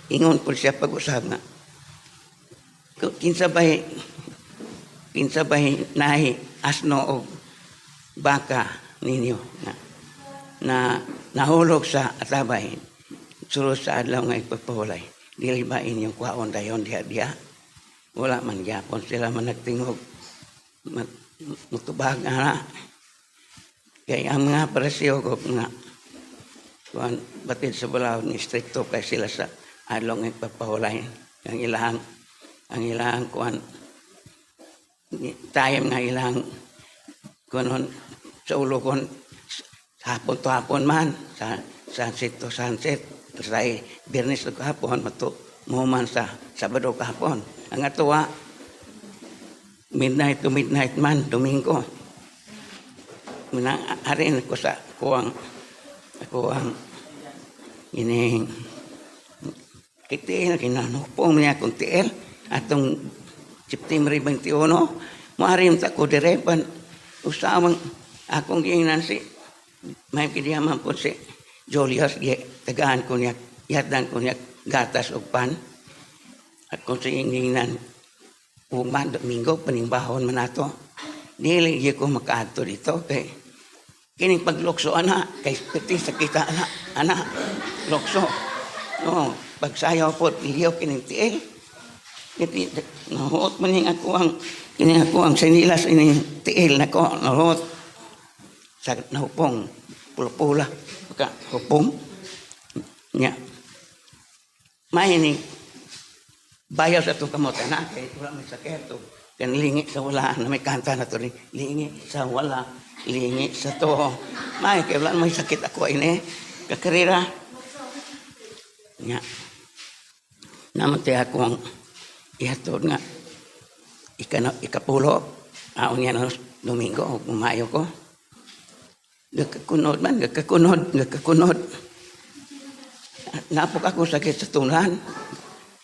ingon po siya pag-usab nga kinsa bay nahi asno og baka ninyo na, na nahulog sa atabay sulod sa adlaw nga ipapahulay, dili ba inyong kwaon dayon diha diha? Wala man gyapon sila man nagtingog mag, mutubag ana kay ang mga Pariseo ko nga kuan batid sa balaod ni strikto kay sila sa adlaw nga ipapahulay. Ang ilang kuan time nga ilang kunon sa ulo kon hapon to hapon man sa sunset to sunset, sa Biyernes to hapon mato mo man sa Sabado kahapon. Ang atuwa, midnight to midnight man, Domingo. Muna arin ko sa kuang ako ang ining kitiil kinanupong niya akong tiil atong September 21. Moari ta ko dire pan usawang akong giingnan si may kidiyaman po si Julius gi tagaan ko niya, yatan ko niya gatas ug pan at kung sa ingnan ugma Domingo panimbahon man ato, dili gyud ko makaadto dito kay kining paglukso ana kay piti sakita ana ana lukso no pagsayaw po liyo kining tiil. Iti nahuot man ning ako ang kini ako ang sinilas ini tiil nako nahuot sa nahupong pula-pula pagka hupong nya may ni bayaw sa itong kamot ana kay wala may sakit o kan lingi sa wala na may kanta na to ni lingi sa wala lingi sa to may kay wala may sakit ako ini kakarera nya namatay ako ang ihatod nga ikapulo aon niya no Domingo ug umayo ko gakakunod man gakakunod gakakunod napok ako sakit sa tunlan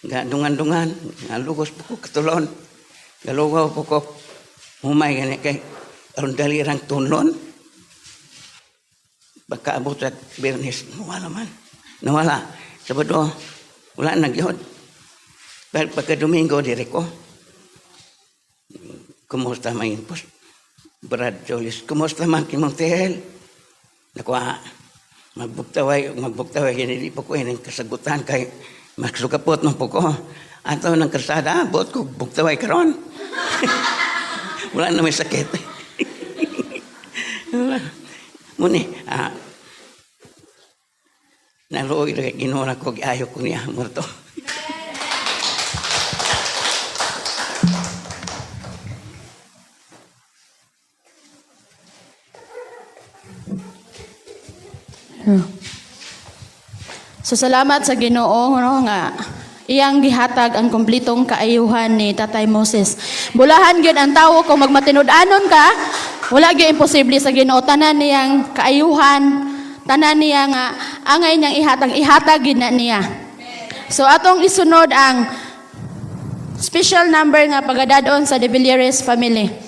nga dungan-dungan nga lugos po ko katulon galugaw po ko humay gani kay aron dali rang tunlon. Pagkaabot sa Biyernes, nawala man, nawala. Sabado wala na gyud, pero pagka Domingo dire ko, "Kumusta man pos Brad Julius, kumusta man kimong tiil?" Nakuha magbuktaway magbuktaway gini di po ko ining kasagutan kay magsugapot man po ko ato ng kalsada buot ko buktaway karon wala na may sakit. Wala. Muni naluoy ra kay Ginoo nako, giayo ko niya mo to. So salamat sa Ginoo, no, nga iyang gihatag ang kumplitong kaayuhan ni Tatay Moses. Bulahan gyud ang tawo kung magmatinud-anon ka, wala gyud imposible sa Ginoo. Tanan niyang kaayuhan, tanan niya nga angay niyang ihatag, ihatag gyud na niya. So atong isunod ang special number nga pagadadon sa De Villieres family.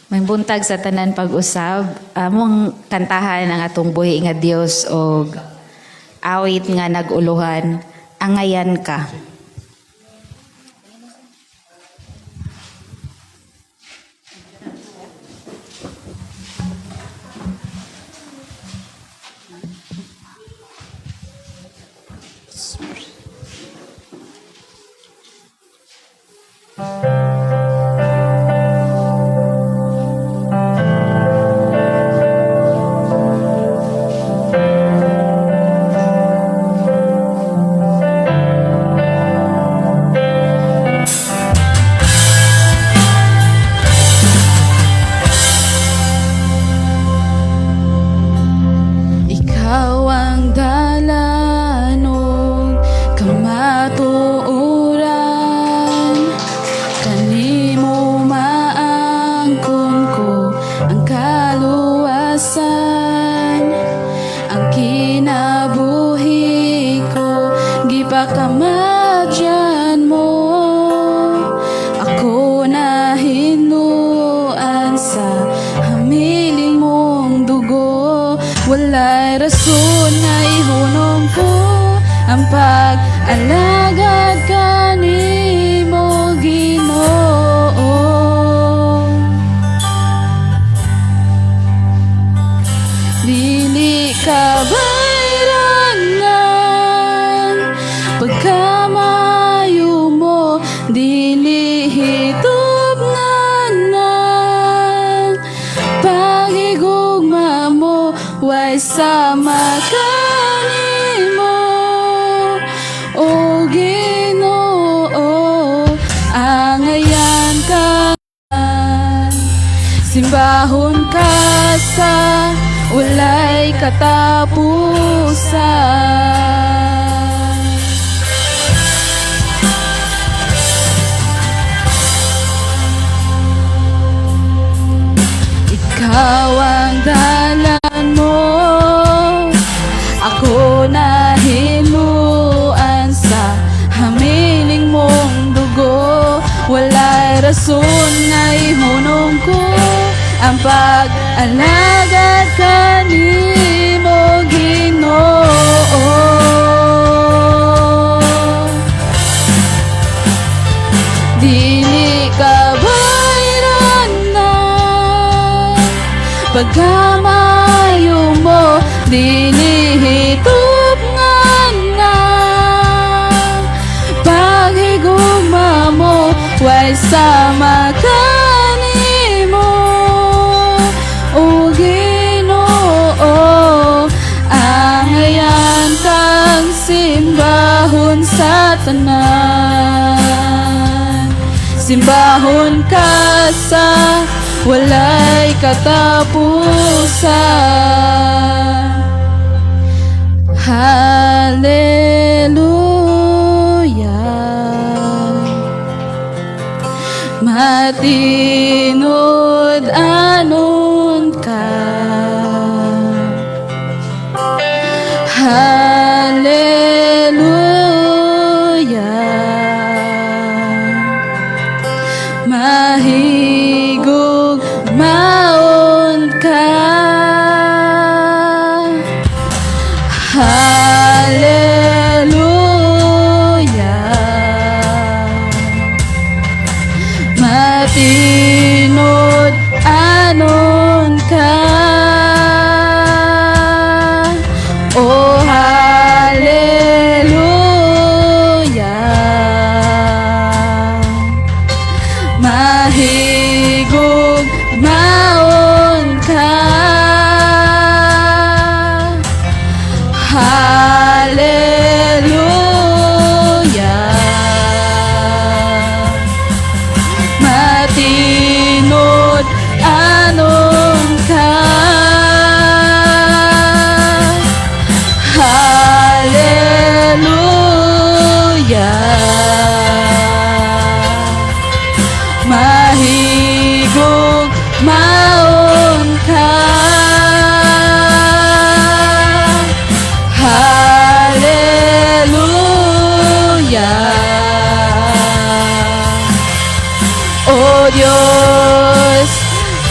May buntag sa tanan pag-usab, among kantahan ang atong buhi nga Dios og awit nga nag-uluhan, angayan ka. Ikaw ang dalanog kamatuoran, kanimo maangkon ko ang kaluwasan, ang kinabuhi ko gipakamadyan mo, ako nahinuan sa hamiling mong dugo. Walay rason nga ihunong ko ang pag-alagad kanimo, Ginoo. Dili ka bayranan pagkamayo mo, dili hitob nga paghigugma mo, way sama kanimo, o Ginoo. Angayan ka, simbahon ka sa walay katapusan. Ikaw ang dalan mo, ako nahiluan sa hamiling mong dugo. Walay rason nga ihunong ko ang pag-alagad kanimo, Ginoo. Dili ka bayranan pagkamayo mo, dili hitob nga paghigugma mo, way sama kanimo, o Ginoo. Angayan kang simbahon sa tanan, simbahon ka sa walay katapusan. Hallelujah. Matinud-anon ka. Hallelujah. Mahigugmaon ka. Hallelujah.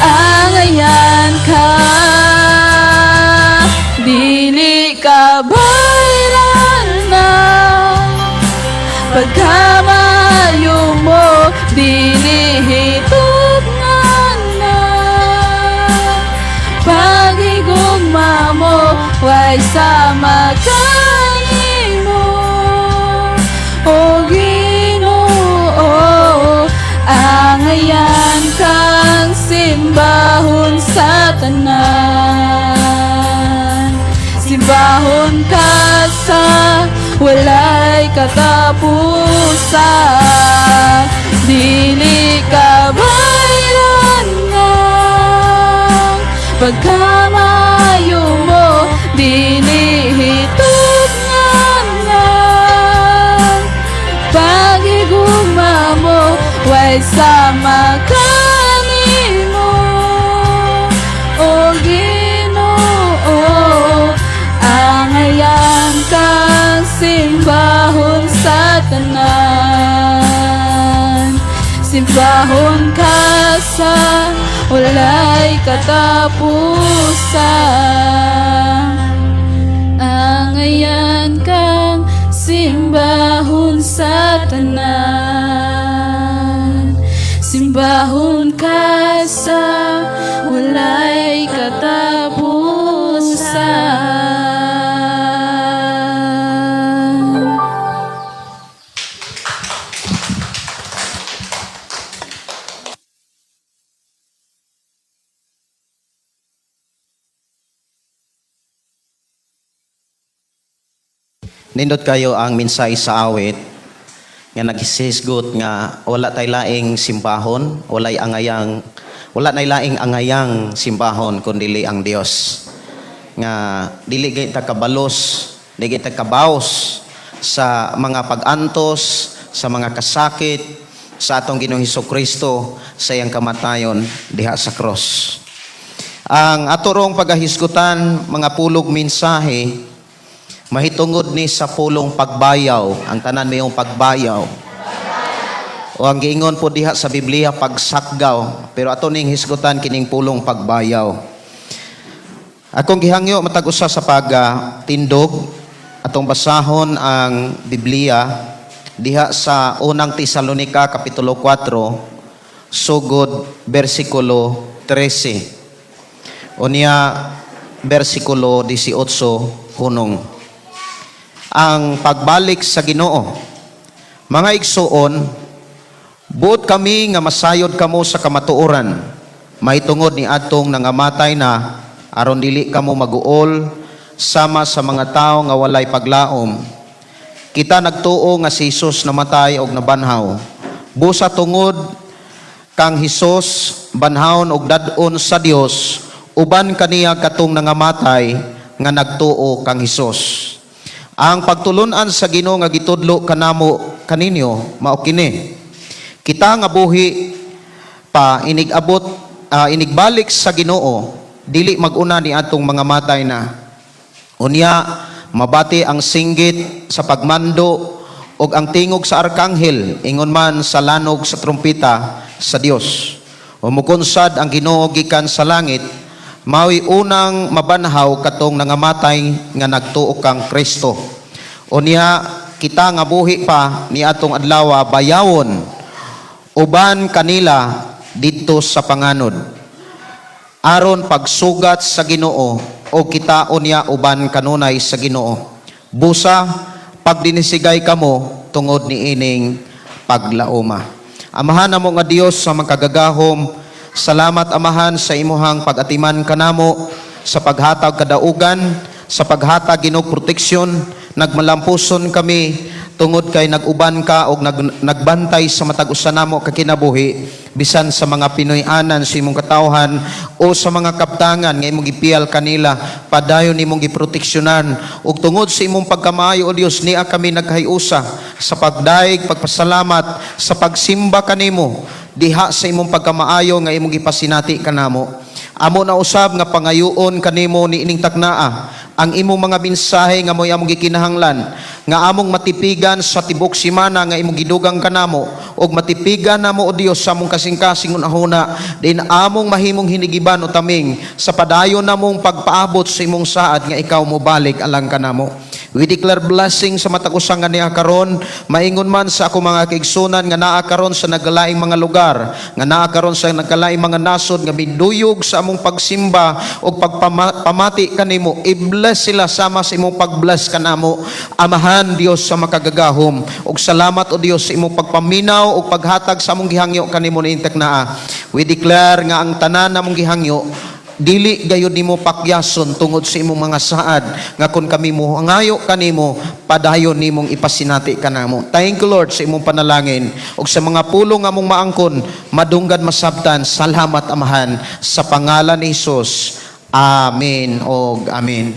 Angayan ka. Dili ka baylan na pagkamayo mo, dili hitugnan na pagigugma mo, way sama kanimo. O Ginoo, angayan kang simbahon sa tanan. Simbahon ka sa walay katapusan. Dili ka baylan ng pagkamayo mo, dili hitugnan ng pagigugma mo, way sama kanimo. O Ginoo, angayan kang simbahon sa tanan. Simbahon ka sa walay katapusan. Angayan kang simbahon sa tanan. Simbahon ka sa walay katapusan. Nindot kayo ang minsay sa awit nga naghisisgot nga wala tay laing simbahon, walay angayang, wala nay laing angayang simbahon kun dili ang Dios. Nga dili gay ta kabalos, dili ta kabaos sa mga pag-antos, sa mga kasakit sa atong Ginoong Kristo sa iyang kamatayon diha sa cross. Ang ato rong pagahisgutan mga pulog mensahe mahitungod ni sa pulong pagbayaw, ang tanan mayong pagbayaw. O ang giingon po diha sa Biblia pagsakgaw, pero ato ning hisgutan kining pulong pagbayaw. Akong gihangyo matag usa sa pagtindog, atong basahon ang Biblia diha sa Unang Tesalonika kapitulo 4 sugod bersikulo 13. Unya bersikulo 18 hunong. Ang pagbalik sa Ginoo. Mga igsuon, buot kami nga masayod kamo sa kamatuoran, mahitungod ni atong nangamatay na, aron dili kamo maguol sama sa mga tao nga walay paglaom. Kita nagtuo nga si Jesus namatay og nabanhaw. Busa tungod kang Hesus banhawon og dad-on sa Dios, uban kaniya katong nangamatay nga nagtuo kang Hesus. Ang pagtulunan sa Ginoo nga gitudlo kanamo kaninyo mao kini: Kita nga buhi pa inig-abot inigbalik sa Ginoo, dili mag-una ni atong mga matay na. Unya mabati ang singgit sa pagmando ug ang tingog sa arkanghel, ingon man sa lanog sa trumpeta sa Dios. O mukunsad ang Ginoo gikan sa langit, mao'y unang mabanhaw katong nangamatay nga nagtuo kang Kristo. Unya kita nga buhi pa ni atong adlaw bayawon uban kanila didto sa panganod aron pagsugat sa Ginoo o kita unya uban kanunay sa Ginoo. Busa pagdinisigay kamo tungod ni ining paglaoma. Amahan namo nga Dios sa makagagahom, salamat, Amahan, sa imuhang pag-atiman kanamo, sa paghatag kadaugan, sa paghatag, Ginoo, proteksyon. Nagmalampuson kami tungod kay nag-uban ka og nagbantay sa matag usa namo ka kinabuhi, bisan sa mga Pinoy-anan sa imong katawhan o sa mga kaptangan nga imong gipiyal kanila, padayon imong giproteksyonan. Ug tungod sa imong pagkamaayo, o Dios, nia kami nagkahiusa sa pagdayeg, pagpasalamat, sa pagsimba kanimo diha sa imong pagkamaayo nga imong gipasinati kanamo. Amo na usab nga pangayoon kanimo ni ining taknaa ang imong mga mensahe nga mo'y among gikinahanglan. Nga among matipigan sa tibok simana nga imong gidugang kanamo ug matipigan namo, O Dios, sa among kasing-kasing hunahuna din among mahimong hinigiban o taming sa padayon namong pagpaabot sa imong saad nga ikaw mobalik alang kanamo. We declare blessing sa matag usa nga niya karon, maingon man sa ako mga kaigsunan nga naa karon sa nagkalaing mga lugar, nga naa karon sa nagkalaing mga nasod nga miduyog sa among pagsimba ug pagpamati kanimo. I-bless sila sama sa imong pag-bless kanamo, Amahan Dios sa makagagahom. Ug salamat, O Dios, sa imong pagpaminaw ug paghatag sa among gihangyo kanimo niintek naa. We declare nga ang tanan namong gihangyo dili gayud nimo pakyason tungod sa imong mga saad nga kung kami mohangayo kanimo, padayon nimong ipasinati kanamo. Thank you, Lord, sa imong panalangin ug sa mga pulong nga among maangkon, madunggan, masabtan. Salamat, Amahan, sa pangalan ni Hesus. Amen og amen.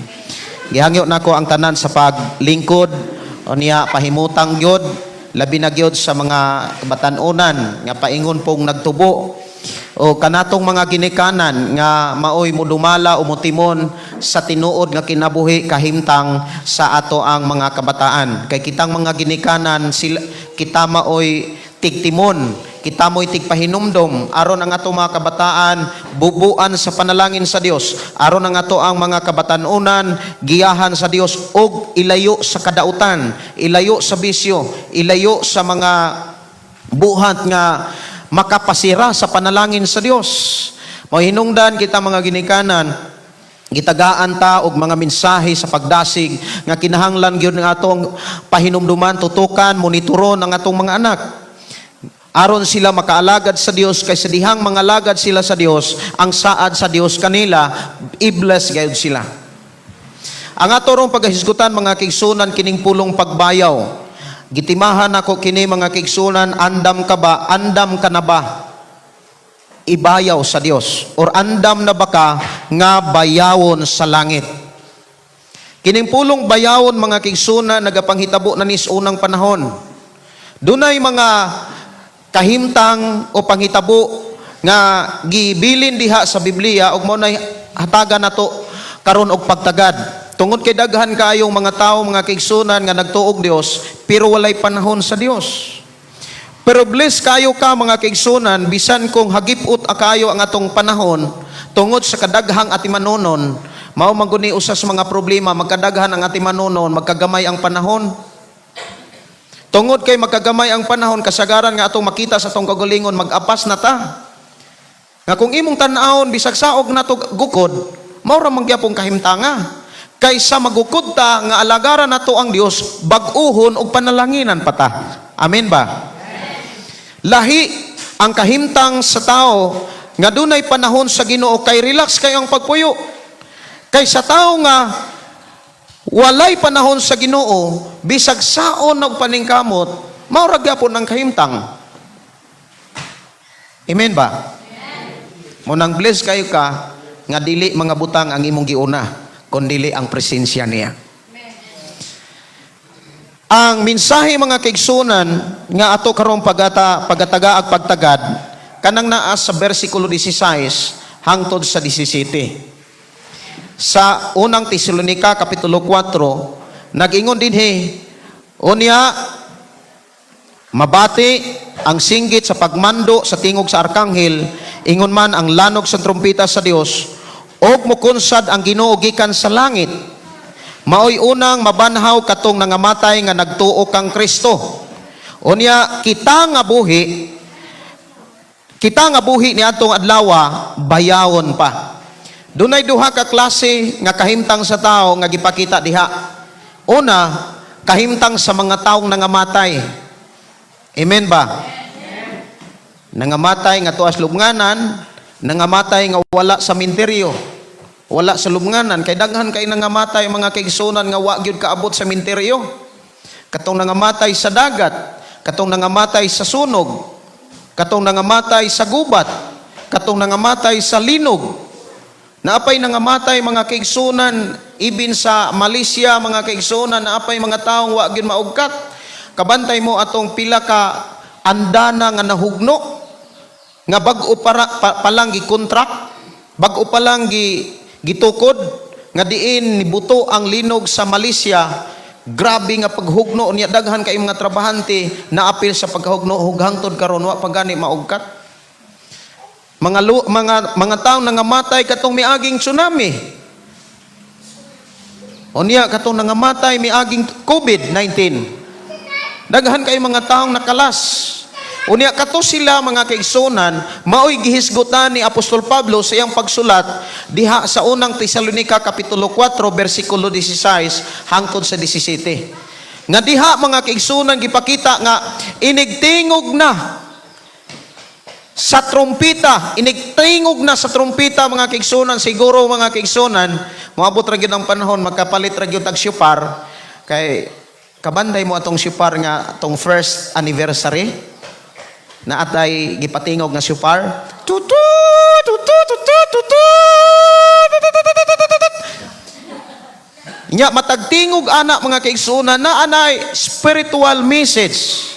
Gihangyo nako ang tanan sa paglingkod unya pahimutang gyud, labi na gyud sa mga batan-onan nga paingon pong nagtubo o kanatong mga ginikanan nga maoy mudumala o mutimon sa tinuod nga kinabuhi kahimtang sa ato ang mga kabataan, kay kitang mga ginikanan sila, kita maoy tigtimon, kita mo'y tigpahinumdom aron ang ato mga kabataan bubuan sa panalangin sa Dios, aron ang ato ang mga kabatanunan giyahan sa Dios ug ilayo sa kadautan, ilayo sa bisyo, ilayo sa mga buhat nga makapasira sa panalangin sa Dios. Mao hinungdan kita mga ginikanan, gitagaan ta og mga mensahe sa pagdasig nga kinahanglan gyud nga atong pahinumduman, tutukan, monitoron ang atong mga anak aron sila makaalagad sa Dios, kay sa dihang mangalagad sila sa Dios, ang saad sa Dios kanila, i-bless gayud sila. Ang ato rong paghisgutan, mga kaigsunan, kining pulong pagbayaw. Gitimahan ako kini, mga kaigsunan, andam ka ba, andam ka na ba ibayaw sa Dios or andam na ba ka nga bayawon sa langit? Kining pulong bayawon, mga kaigsunan, nagapanghitabo na nis unang panahon. Dunay mga kahimtang o panghitabo nga gibilin diha sa Biblia ug mao nay hatagan nato karon og pagtagad. Tungod kay daghan kaayong mga tawo, mga kaigsunan, nga nagtuog Dios pero walay panahon sa Dios. Pero bless kayo ka, mga kaigsunan, bisan kung hagipot akayo ang atong panahon tungod sa kadaghang atimanunon. Mao man guni usa sa mga problema, magkadaghan ang atimanunon, magkagamay ang panahon. Tungod kay magkagamay ang panahon, kasagaran nga atong makita sa atong kagalingon, mag-apas na ta. Nga kung imong tan-awon, bisag saog na to gukod, mao ra man gyapon kahimtanga. Kaysa magukod ta nga alagaran nato ang Dios, bag-uhon ug panalanginan pa ta. Amen ba? Lahi ang kahimtang sa tao nga dunay panahon sa Ginoo kay relax kayo ang pagpuyo. Kay sa tao nga walay panahon sa Ginoo, bisag saon og paningkamot, mao ra gyapon ang kahimtang. Amen ba? Mao nang bless kayo ka nga dili mga butang ang imong giuna, kundili ang presensya niya. Ang mensahe, mga kaigsunan, nga ato karong pagataga ag pagtagad kanang naa sa bersikulo 16 hangtod sa 17. Sa Unang Tesalonika kapitulo 4, nag-ingon dinhi, unya mabati ang singgit sa pagmando sa tingog sa arkanghel, ingon man ang lanog sa trumpeta sa Dios, og mukunsad ang Ginoo gikan sa langit. Maoy unang mabanhaw katong nangamatay nga nagtuo kang Kristo. Unya kita nga buhi niadtong adlawa bayawon pa. Dunay duha ka klase nga kahimtang sa tao nga gipakita diha. Una, kahimtang sa mga taong nangamatay. Amen ba? Nangamatay nga tuas lubnganan, nangamatay nga wala sa minteryo. Wala sa lubnganan kay daghan kay nangamatay, mga kaigsunan, nga wa gyud kaabot sa minteryo. Katong nangamatay sa dagat, katong nangamatay sa sunog, katong nangamatay sa gubat, katong nangamatay sa linog. Naapay nangamatay, mga kaigsunan, ibin sa Malaysia, mga kaigsunan, naapay mga taong wa gyud maugkat. Kabantay mo atong pila ka andana nga nahugno nga bag-o pa lang gi-contract, bag-o pa lang gitukod nga diin nibuto ang linog sa Malaysia. Grabe nga paghugno niya, daghan kay mga trabahante naapil sa pagkahugno ug hangtod karon wa pa gani maugkat. Mga tawo nangamatay katong miaging tsunami. Unya katong nangamatay miaging COVID-19. Daghan kay mga taong nakalas. Unya kato sila, mga kaigsunan, maoy gihisgutan ni Apostol Pablo sa iyang pagsulat diha sa Unang Tesalonika kapitulo 4 bersikulo 16 hangtod sa 17. Nga diha, mga kaigsunan, gipakita nga inigtingog na sa trumpita, inigtingog na sa trumpita, mga kaigsunan. Siguro, mga kaigsunan, moabot ra gyud ang panahon magkapalit ra gyud tag shofar, kay kabanday mo atong shofar nga atong first anniversary na atay gipatingog nga shofar. Tutu tutu tutu tutu. Nya matagtingog ana, mga kaigsunan, na anay spiritual message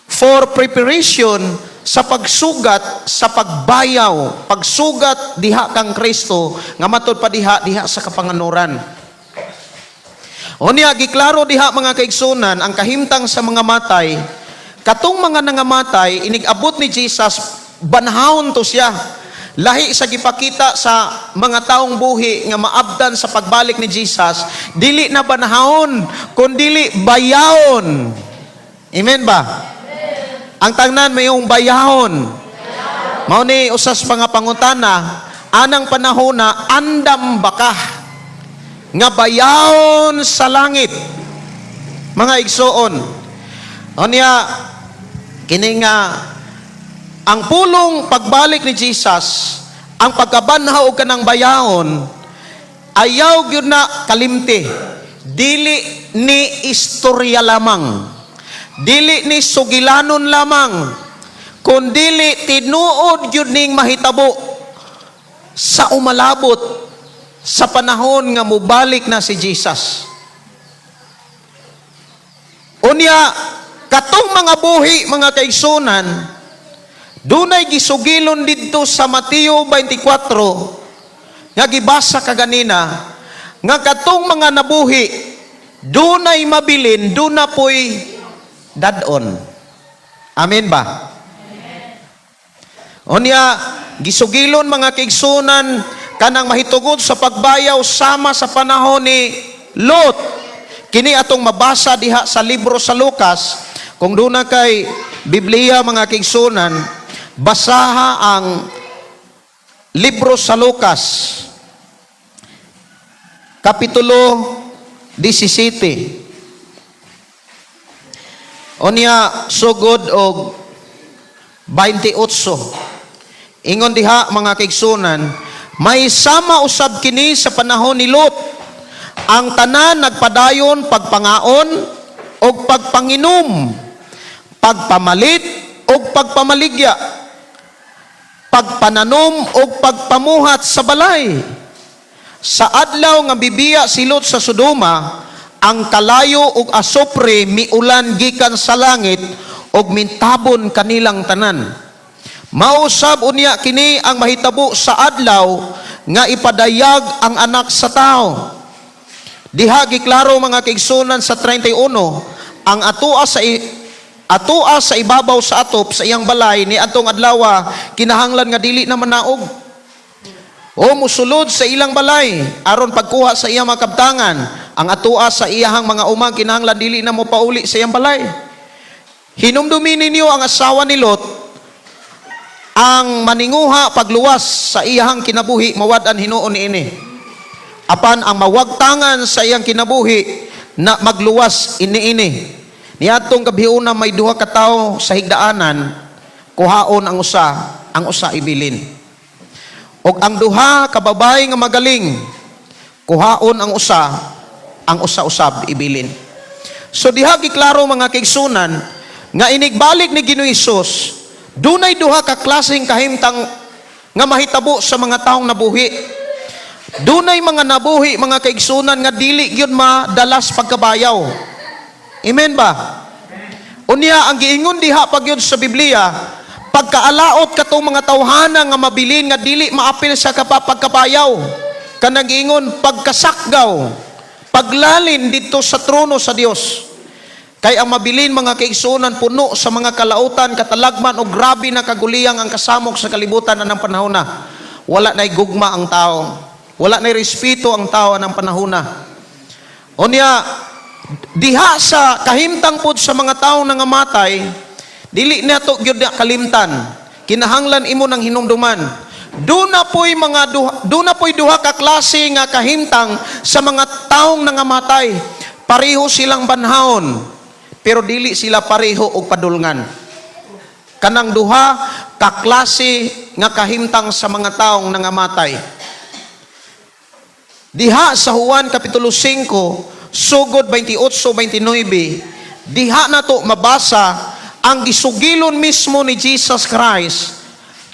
for preparation sa pagsugat sa pagbayaw, pagsugat diha kang Kristo nga matud pa diha diha sa kapanganuran. Unya giklaro diha, mga kaigsunan, ang kahimtang sa mga matay. Katong mga nangamatay, inig-abot ni Jesus, banhawon to siya. Lahi sa gipakita sa mga taong buhi nga maabdan sa pagbalik ni Jesus, dili na banhawon, kundili bayawon. Amen ba? Ang tangnan mayong bayahon. Mao ni usas mga pangutana, anang panahon na andam ba ka nga bayawon sa langit? Mga igsoon. Unya kini nga ang pulong pagbalik ni Jesus, ang pagkabanhaw og kanang bayawon, ayaw gyud na kalimti. Dili ni istorya lamang. Dili ni sugilanon lamang. Kundili tinuod gyud ning mahitabo sa umalabot sa panahon nga mubalik na si Jesus. Unya katong mga buhi, mga kaigsunan, dunay gisugilon didto sa Mateo 24 nga gibasa kaganina nga katong mga nabuhi, dunay mabilin, duna poy dad-on. Amen ba? Unya gisugilon, mga kaigsunan, kanang mahitungod sa pagbayaw sama sa panahon ni Lot. Kini atong mabasa diha sa libro sa Lucas. Kung duna kay Biblia, mga kaigsunan, basaha ang libro sa Lucas kapitulo 17. Unya sugod og 28. Ingon diha, mga kaigsunan, may sama usab kini sa panahon ni Lot. Ang tanan nagpadayon pagpangaon og pagpanginom, pagpamalit og pagpamaligya, pagpananom og pagpamuhat sa balay. Sa adlaw nga bibiya si Lot sa Sodoma, ang kalayo ug asupre miulan gikan sa langit ug mintabon kanilang tanan. Mausab unya kini ang mahitabo sa adlaw nga ipadayag ang Anak sa Tao. Diha giklaro, mga kaigsunan, sa 31, ang atoa sa ibabaw sa atop sa iyang balay ni atong adlawa kinahanglan nga dili na manaog o musulod sa ilang balay aron pagkuha sa iyang mga kabtangan. Ang atoa sa iyahang mga umang kinahanglan dili na mo pauli sa iyang balay. Hinumdumi ninyo ang asawa ni Lot. Ang maninguha pagluwas sa iyahang kinabuhi, mawad-an hinuon niini. Apan ang mawagtangan sa iyang kinabuhi na magluwas iniini. Niadtong gabhiona may duha ka tawo sa higdaanan, kuhaon ang usa, ang usa ibilin. Og ang duha ka babayi nga magaling, kuhaon ang usa usab ibilin. So diha giklaro, mga kaigsunan, nga inigbalik ni Ginoong Hesus, dunay duha ka klaseng kahimtang nga mahitabo sa mga taong nabuhi. Dunay mga nabuhi, mga kaigsunan, nga dili gyud madalas pagkabayaw. Amen ba? Unya ang giingon diha pagyud sa Biblia, pagkaalaot katong mga tawhana nga mabilin nga dili maapil sa pagkabayaw. Kanang giingon pagkasakgaw, Paglalin didto sa trono sa Dios. Kay ang mabilin, mga kaigsuonan, puno sa mga kalautan, katalagman o grabe na kaguliyang ang kasamok sa kalibutan anang panahon na. Wala na'y gugma ang tao. Wala na'y respeto ang tao anang panahon na. Unya, diha sa kahimtang pod sa mga tao nangamatay, dili nato gyud na kalimtan. Kinahanglan imo ng hinumduman. Duna po'y duha ka klase nga kahimtang sa mga taong nangamatay. Pareho silang banhawon, pero dili sila pareho og padulngan. Kanang duha ka klase nga kahimtang sa mga taong nangamatay. Diha sa Juan Kapitulo 5, sugod 28-29, diha nato mabasa ang gisugilon mismo ni Jesus Christ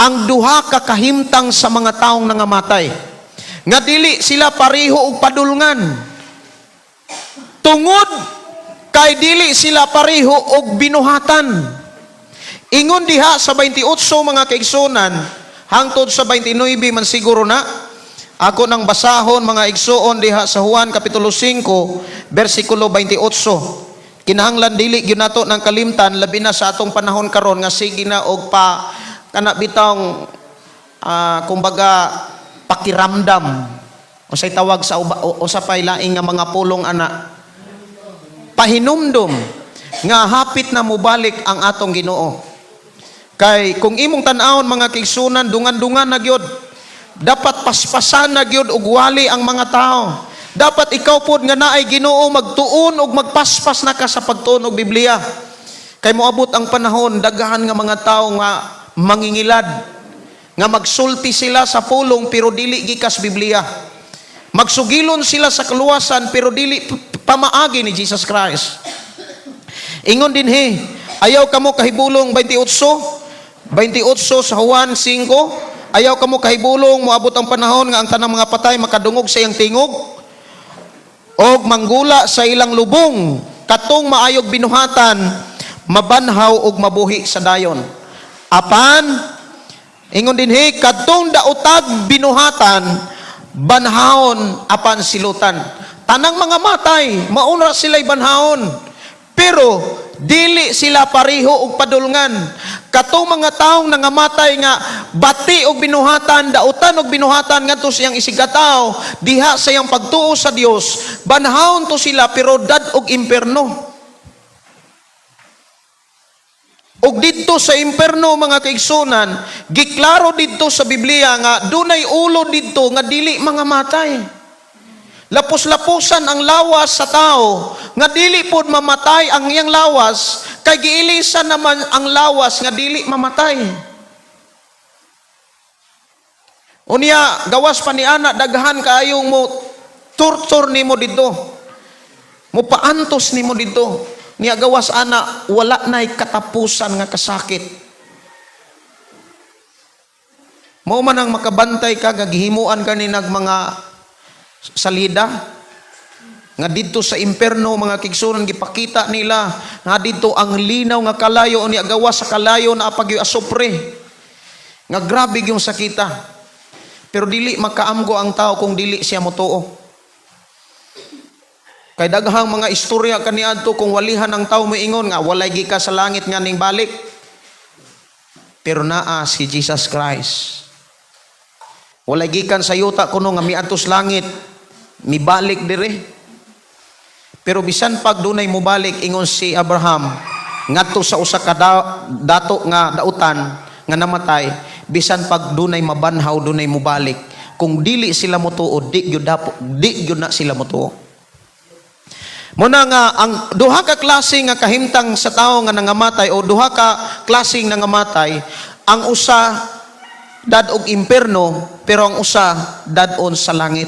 ang duha ka kahimtang sa mga taong nangamatay. Nga dili sila pareho og padulngan. Tungod kay dili sila pareho og binuhatan. Ingon diha sa 28, mga kaigsunan, hangtod sa 29 man siguro na, ako nang basahon, mga igsuon, diha sa Juan Kapitulo 5 bersikulo 28. Kinahanglan dili gyud nato ng kalimtan, labi na sa atong panahon karon nga sige na og pa kana bitawng kumbaga pakiramdam, unsay tawag sa uba, usa pay laing nga mga pulong ana, pahinumdum nga hapit na mobalik ang atong Ginoo. Kay kung imong tan-awon, mga kaigsunan, dungan-dungan na gyud. Dapat paspasan na gyud og wali ang mga tao. Dapat ikaw pod nga naay Ginoo, magtuon og magpaspas na ka sa pagtuon og Biblia. Kay moabot ang panahon, daghan nga mga tao nga mangingilad, nga magsulti sila sa pulong pero dili gikas Biblia. Magsugilon sila sa kaluwasan pero dili pamaagi ni Jesus Christ. Ingon dinhi, ayaw kamo kahibulong, 28, 28 sa Juan 5, ayaw kamo kahibulong moabot ang panahon nga ang tanang mga patay makadungog sa iyang tingog og manggula sa ilang lubong, katong maayog binuhatan mabanhaw og mabuhi sa dayon. Apan ingon dinhi, kadtong daotag binuhatan banhawon apan silutan. Tanang mga matay, mauna sila'y banhawon. Pero dili sila pareho og padulngan. Katong mga taong nangamatay nga bati og binuhatan, dautan og binuhatan ngadto sa iyang isigkatawo, diha sa iyang pagtuo sa Dios, banhawon to sila pero dad og imperno. Og didto sa imperno, mga kaigsunan, giklaro didto sa Biblia nga dunay ulo didto nga dili mga matay. Lapos-laposan ang lawas sa tao nga dili pod mamatay ang iyang lawas kay giilisan naman ang lawas nga dili mamatay. Unya, gawas pa ni ana, daghan kaayong mo torture nimo didto. Mo paantos nimo didto. Niya gawas ana, wala na'y katapusan nga kasakit. Mao man ang makabantay ka nga gihimuan ka ni nag mga salida nga didto sa imperno, mga kaigsunan, gipakita nila nga didto ang linaw nga kalayo, ni gawas sa kalayo naa pa gyoy asupre nga grabe yung sakita, pero dili makaamgo ang tao kung dili siya motuo, kay daghang mga istorya kaniadto kung walihan ang tao moingon nga walay gika sa langit nga ning balik, pero naa si Jesus Christ. Walay gikan sa yuta kuno nga miadto sa langit, mibalik dire. Pero bisan pag dunay mobalik, ingon si Abraham ngadto sa usa ka dato nga dautan nga namatay, bisan pag dunay mabanhaw, dunay mobalik, kung dili sila motuo, di gyud na sila motuo. Muna nga ang duha ka klase nga kahimtang sa tawo nga nangamatay o duha ka klaseng nangamatay, ang usa dad-og imperno pero ang usa dad-on sa langit.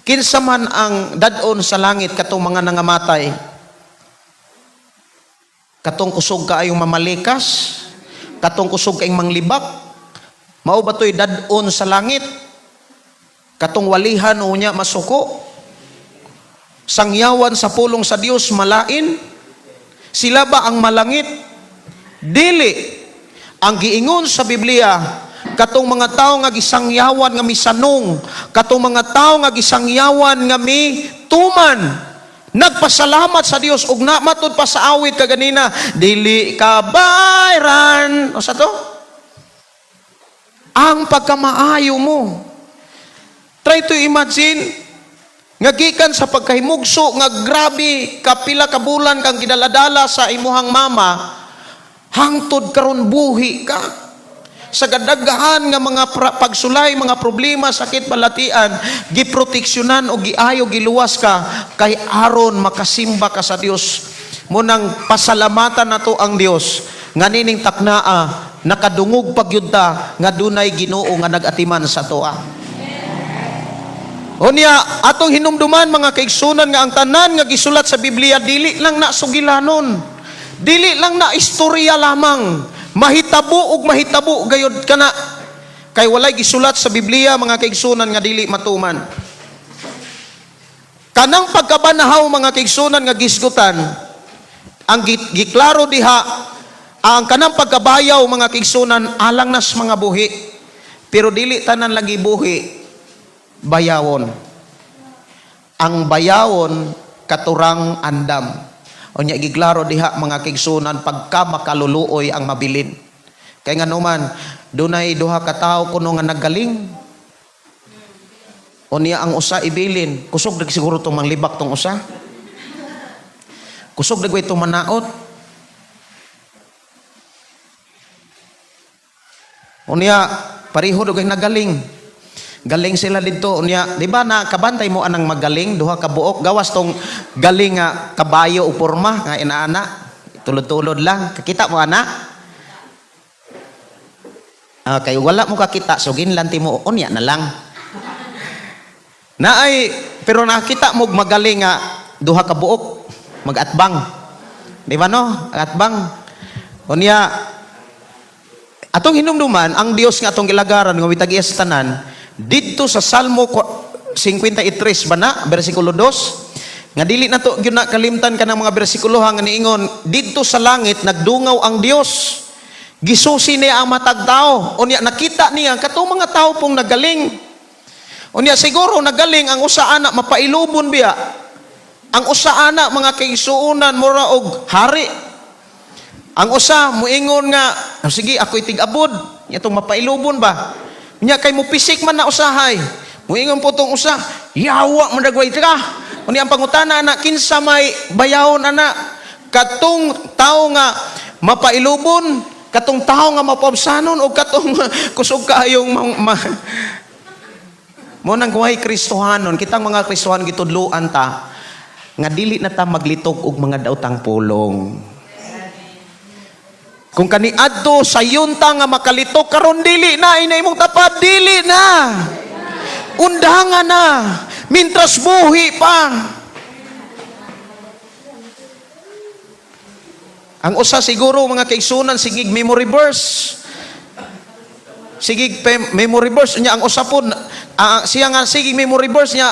Kinsa man ang dad-on sa langit katong mga nangamatay? Katong kusog kaayong mamalikas, katong kusog kaayong manglibak, mao ba to'y dad-on sa langit? Katong walihan unya masuko, sangyawan sa pulong sa Dios malain, sila ba ang malangit? Dili. Ang giingon sa Biblia, Katong mga tawo nga gisangyawan nga misanong, katong mga tawo nga gisangyawan nga mi tuman, nagpasalamat sa Dios. Ug na matud pa sa awit kaganina, dili ka bayran o sa to ang pagkamaayo mo. Try to imagine nga gikan sa pagkahimugso nga grabe, kapila ka bulan kang gidaladala sa imuhang mama, hangtod karon buhi ka. Sa kadaghan nga mga pagsulay, mga problema, sakit, balatian, giproteksyonan o giayo, giluwas ka kay aron makasimba ka sa Dios. Munang pasalamatan nato ang Dios nga nining taknaa nakadungog pagyud ta nga dunay Ginoo nga nag-atiman sa atoa. Unya, atong hinumduman, mga kaigsunan, nga ang tanan nga gisulat sa Biblia dili lang na sugilanon. Dili lang na istorya lamang. Mahitabo ug mahitabo gayud kana. Kay walay gisulat sa Biblia, mga kaigsunan, nga dili matuman. Kanang pagkabanahaw, mga kaigsunan, nga gisgutan, ang giklaro diha ang kanang pagkabayaw, mga kaigsunan, alang nas mga buhi. Pero dili tanan lagi buhi bayawon. Ang bayawon katurang andam. Unya giklaro diha, mga kaigsunan, pagka makaluluoy ang mabilin. Kay nganuman dunay duha ka tawo kuno nga naggaling. Unya ang usa ibilin, kusog dag siguro tong manglibak tong usa. Kusog dag itong manaot. Unya pareho dugay nagaling. Galing sila didto. Unya, di ba na kabantay mo anang magaling duha ka buok, gawas tong galing nga kabayo o porma nga inaana, tulod-tulod lang. Kakita mo ana? Ah, kay wala mo kakita, so ginlanti mo unya na lang. Naay pero nakita mo magaling nga duha ka buok magatbang. Di ba no? Atbang. Unya atong hinumduman ang Dios nga atong gilagaran nga mitag sa tanan didto sa Salmo 53 ba na, bersikulo 2, nga dili nato gyud na kalimtan kanang mga bersikulo nga niingon didto sa langit nagdungaw ang Dios, gisusi niya ang matag tao. Unya nakita niya katong mga tao pong nagaling. Unya siguro nagaling ang usa ana mapailubon biya, ang usa ana, mga kaigsuonan, mura og hari. Ang usa muingon nga, "Oh, sige, ako itig-abod nya tong mapailubon ba." Nya kay mo pisik man na usahay. Muingon po tong usa, "Yawa man dagway ka." Unya ang pangutana ana, kinsa may bayawon ana? Katong tawo nga mapailubon, katong tawo nga mapaubsanon, o katong kusog kaayong Mo nang kuhay Kristohanon, kitang mga Kristohanon gitudloan ta nga dili na ta maglitok og mga daotang pulong. Kung kaniadto sayon ta nga makalitok, karon dili na, ina imong tapad dili na. Undangan na mintras buhi pa. Ang usa siguro, mga kaigsunan, sigig memory verse. Sigig memory verse unya ang usa po siya nga sigig memory verse niya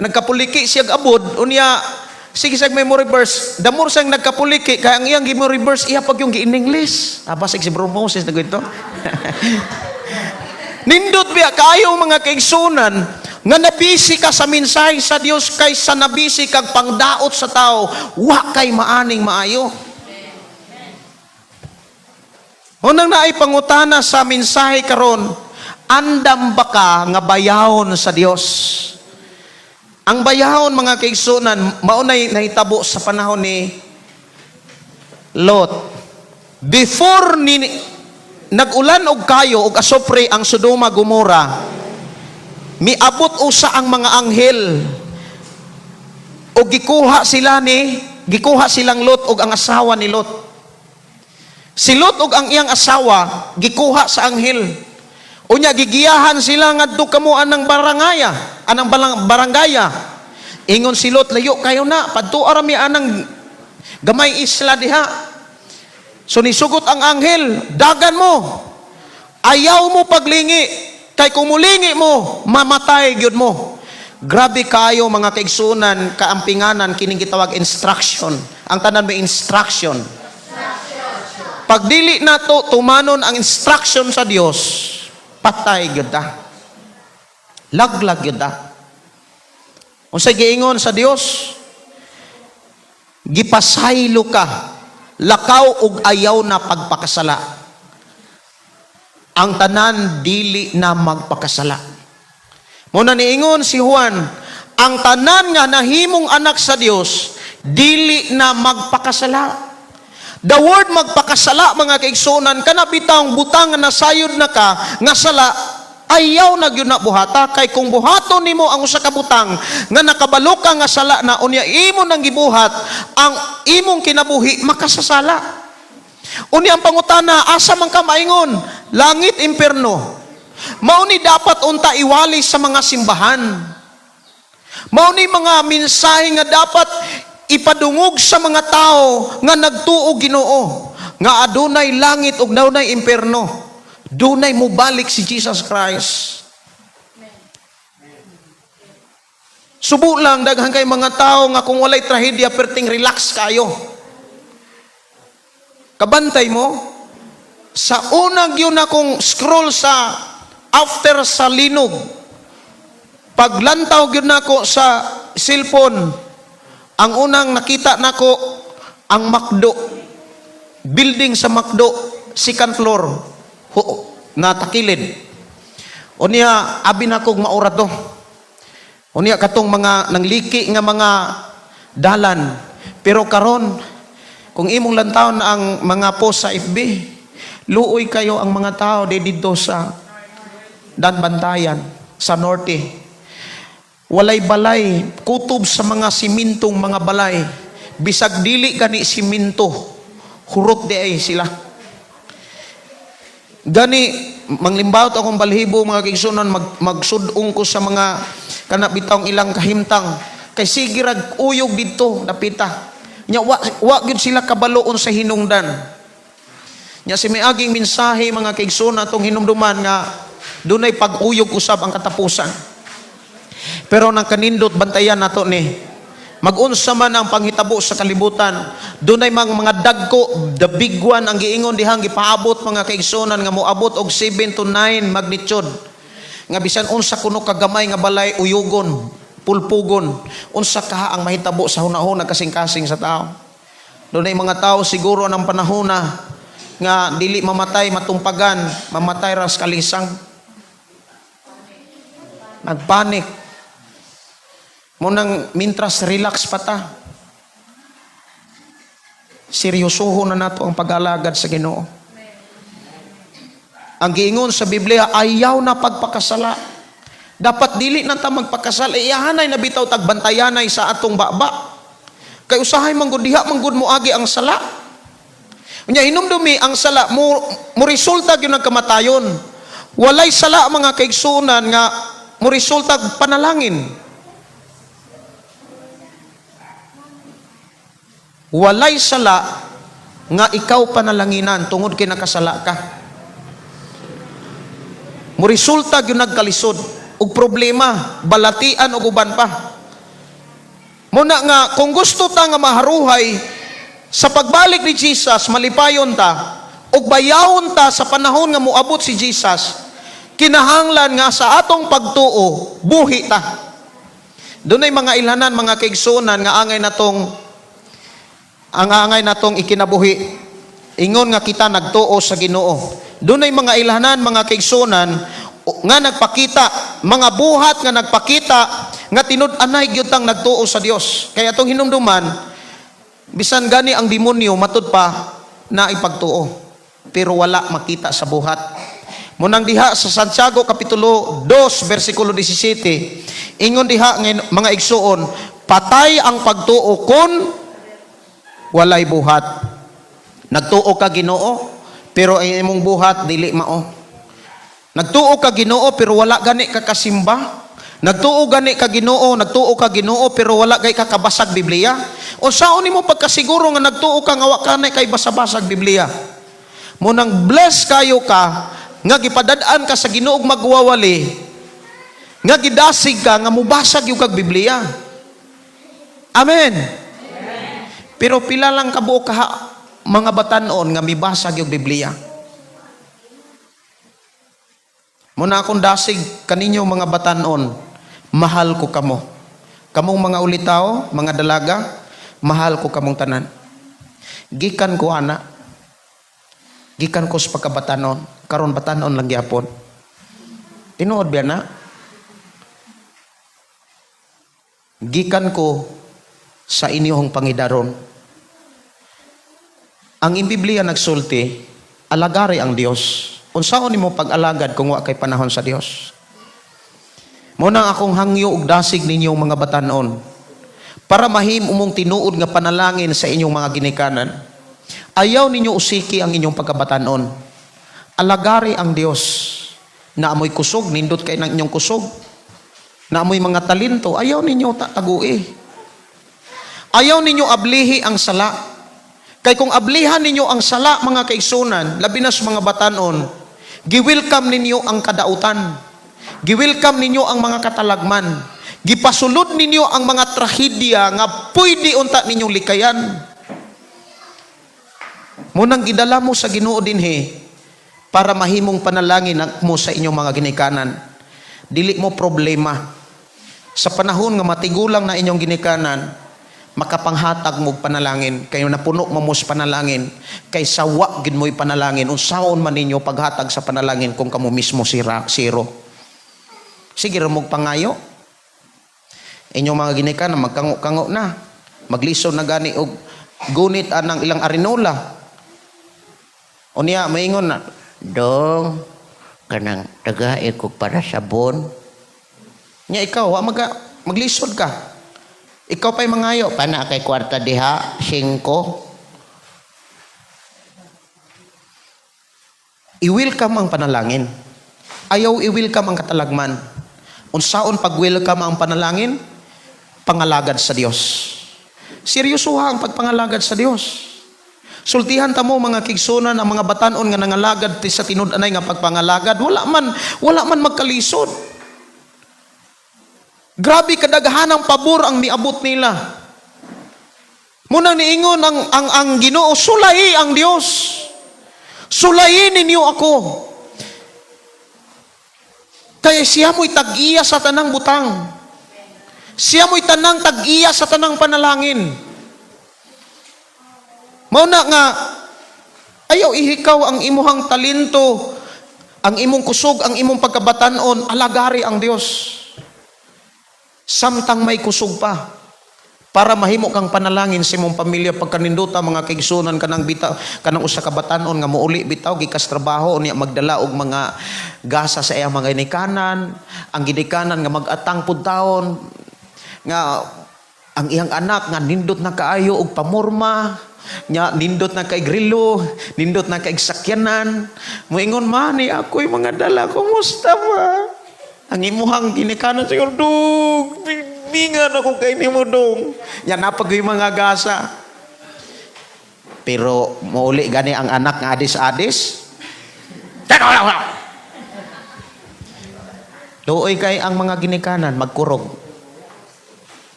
nagkapuliki siya abod. Unya sige sa memory verse, the more siyang nagkapuliki kay ang iyang memory verse iya pag yung gi in English. Ah, basig si Bro Moses na ito. Nindot biya kayo, mga kaigsunan, nga nabisi ka sa mensahe sa Dios kaysa nabisi kag pangdaot sa tao, wa kay maaning maayo. Unang naay pangutana sa mensahe karon, andam ba ka nga bayawon sa Dios? Ang bayawon, mga kaigsunan, maunay nahitabo sa panahon ni Lot. Before ni nag-ulan og kayo og asopre ang Sodoma Gomora, miabot usa ang mga anghel og gikuha silang Lot og ang asawa ni Lot. Si Lot og ang iyang asawa gikuha sa anghel. Unya gigiyahan sila ngadto kamo anang barangaya, anang baranggaya. Ingon si Lot, "Layo kayo na, padtua ra mi anang gamay isla diha." So nisugot ang anghel, "Dagan mo. Ayaw mo paglingi, kay kung mulingi mo, mamatay gyud mo." Grabe kayo, mga kaigsunan, kaampinganan kining gitawag instruction. Ang tanan may instruction. Pag dili nato tumanon ang instruction sa Dios, Patay gyud ta. Laglag gyud ta. Unsay giingon sa Dios? Gipasaylo ka, lakaw ug ayaw na pagpakasala. Ang tanan dili na magpakasala. Muna niingon si Juan, ang tanan nga nahimong anak sa Dios dili na magpakasala. The word magpakasala, mga kaigsunan, kana bitawng butang nga nasayod na ka nga sala, ayaw na gyud na buhata, kay kung buhaton nimo ang usa ka butang nga nakabalo ka nga sala na, unya imo nang gibuhat, ang imong kinabuhi makasasala. Unya ang pangutana, asa man ka maingon? Langit, imperno? Mao ni dapat unta iwali sa mga simbahan. Mao ni mga mensahe nga dapat ipadungog sa mga tao nga nagtuo Ginoo nga adunay langit ug dunay imperno. Dunay mubalik si Jesus Christ. Subo lang daghan kay mga tao nga kung walay trahedya, perting relax kayo. Kabantay mo sa unang yun akong scroll sa after sa linog. Paglantaw gyud nako sa cellphone, ang unang nakita nako ang McDo. Building sa McDo, second floor, ho, na takilid. Unya abi nako maura to. Unya katong mga nangliki nga mga dalan. Pero karon kung imong lantawon ang mga post sa FB, luoy kayo ang mga tao di didto sa Daanbantayan, sa Norte. Walay balay, kutob sa mga simintong mga balay. Bisag dili gani siminto, hurot di ay sila. Gani manglimbawot akong balhibo, mga kaigsunan, magsudong ko sa mga kana bitawng ilang kahimtang kay sige rag uyog didto napita. Nya wa gyud sila kabaloon sa hinungdan. Nya si miaging mensahe, mga kaigsunan, atong hinumduman nga dunay pag-uyog usab ang katapusan. Pero nang kanindot, bantayan nato ni. Magunsa man ang panghitabo sa kalibutan, dunay mga dagko, the big one ang giingon dihang gipaabot, mga kaigsunan, nga moabot og 7 to 9 magnitude. Nga bisan unsa kuno kagamay nga balay, uyugon, pulpugon. Unsa kaha ang mahitabo sa hunahuna, kasing-kasing sa tao. Dunay mga tao siguro ang panahon na nga dili mamatay matumpagan, mamatay ras kalisang. Nagpanik. Munang mintras relax pa ta, seryosoho na nato ang pag-alagad sa Ginoo. Ang giingon sa Biblia, ayaw na pagpakasala. Dapat dili na ta magpakasala. Iyahanay na bitaw tagbantayanay sa atong baba. Kay usahay man gud diha man gud moagi ang sala. Unya hinumdumi ang sala mo resulta gyud ng kamatayon. Walay sala, mga kaigsuonan, nga mo resulta panalangin. Walay sala nga ikaw panalanginan tungod kay nakasala ka. Mo resulta gyud nagkalisod og problema, balatian og uban pa. Muna nga kung gusto ta nga maharuhay sa pagbalik ni Jesus, malipayon ta ug bayawon ta sa panahon nga moabot si Jesus, kinahanglan nga sa atong pagtuo buhi ta. Dunay mga ilhanan, mga kaigsuonan, nga angay natong ikinabuhi. Ingon nga kita nagtuo sa Ginoo. Dunay mga ilhanan, mga kaigsuonan, nga nagpakita, mga buhat nga nagpakita nga tinud-anay gyud tang nagtuo sa Dios. Kaya atong hinumduman, bisan gani ang demonyo matud pa na ipagtuo, pero wala makita sa buhat. Munang diha sa Santiago kapitulo 2 bersikulo 17, ingon diha ngayon, mga igsuon, patay ang pagtuo kun walay buhat. Nagtuo ka Ginoo, pero ang imong buhat dili mao. Nagtuo ka Ginoo pero wala gani ka kasimba. Nagtuo gani ka Ginoo, nagtuo ka Ginoo pero wala gay ka kabasag Biblia. O saon nimo pagkasiguro nga nagtuo ka nga wa ka na kay basa-basag Biblia? Munang bless kayo ka nga gipadad-an ka sa Ginoo magwawali, nga gidasig ka nga mubasag yung kag Biblia. Amen. Pero pila lang kabuok ka mga batanon nga mibasag yung Biblia? Muna akong dasig kaninyo, mga batanon, mahal ko kamo. Kamong mga ulitaw, mga dalaga, mahal ko kamong tanan. Gikan ko ana. Gikan ko sa pagkabatanon, karon batanon lang gyapon. Tinuod ba na? Gikan ko sa inyong pangidaron. Ang Biblia nagsulti, alagari ang Dios. Unsaon nimo pag-alagad kung wa kay panahon sa Dios? Mo nang akong hangyo og dasig ninyong mga batanon para mahimo mong tinuod nga panalangin sa inyong mga ginikanan. Ayaw ninyo usiki ang inyong pagkabatanon. Alagari ang Dios. Naa moy kusog, nindot kay ng inyong kusog. Naa moy mga talento, ayaw ninyo tagui. Ayaw ninyo ablihi ang sala. Kay kung ablihan ninyo ang sala, mga kaigsunan, labi na sa mga batanon, gi-welcome ninyo ang kadautan. Gi-welcome ninyo ang mga katalagman. Gipasulod ninyo ang mga trahedya nga pwede unta ninyong likayan. Munang gidala mo sa Ginoo dinhi para mahimong panalangin mo sa inyong mga ginikanan. Dili mo problema. Sa panahon nga matigulang na inyong ginikanan, makapanghatag mo panalangin, kayo napuno mo mo sa panalangin, kay sawa gid mo'y panalangin, unsaon man ninyo paghatag sa panalangin kung kamo mismo sira, zero. Sige ra mog pangayo. Inyong mga ginikanan magkango-kango na, maglisod na gani og gunit anang ilang arinola. Unya maingon na, "Dong, kanang tagae ko para sabon." Nya ikaw wa maga maglisod ka. Ikaw pa'y mangayo. "Pana kay kwarta diha, 5." I-welcome ang panalangin. Ayaw i-welcome ang katalagman. Unsaon pag-welcome ang panalangin? Pangalagad sa Dios. Seryosoha ang pagpangalagad sa Dios. Sultihan ta mo, mga kigsunan, ang mga batanon nga nangalagad ti sa tinud-anay nga pagpangalagad, wala man magkalisod. Grabe kadaghanang pabor ang miabot nila. Munang niingon ang Ginoo, "Sulay ang Dios. Sulayin ninyo ako. Kaya siya mo'y tag-iya sa tanang butang. Siya mo'y tanang tag-iya sa tanang panalangin." Mao na nga ayaw ihikaw ang imuhang talento, ang imong kusog, ang imong pagkabatanon, alagari ang Dios. Samtang may kusog pa, para mahimo kang panalangin sa imong pamilya. Pagkaninduta, mga kaigsunan, kanang bitaw kanang usa ka batanon nga mouli bitaw gikas trabaho, unya magdala og mga gasa sa iyang mga ginikanan, ang ginikanan nga mag-atang pud taon nga ang iyang anak nga nindot na kaayo og pamorma nya, nindot na kay grilo, nindot na kay sakyanan, moingon man ni, "Ako'y mga dala, kumusta ba?" Ang imuhang ginikanan siguro, "Dong, bingan ako kay nimo, dong." Yan napag yung mga gasa. Pero mouli gani ang anak nga adis-adis. Luoy kay ang mga ginikanan magkurog.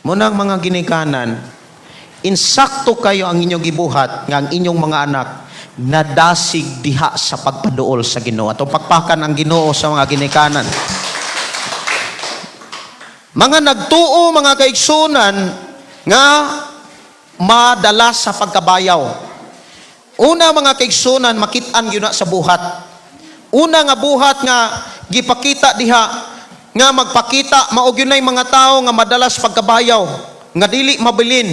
Munang mga ginikanan, insakto kayo ang inyong gibuhat nga ang inyong mga anak nadasig diha sa pagpaduol sa Ginoo. Atong pakpakan ang Ginoo sa mga ginikanan. Mga nagtuo, mga kaigsunan, nga madala sa pagkabayaw. Una, mga kaigsunan, makit-an gyud na sa buhat. Una nga buhat nga gipakita diha nga magpakita mao gyud nay mga tawo nga madalas pagkabayaw, nga dili mabilin.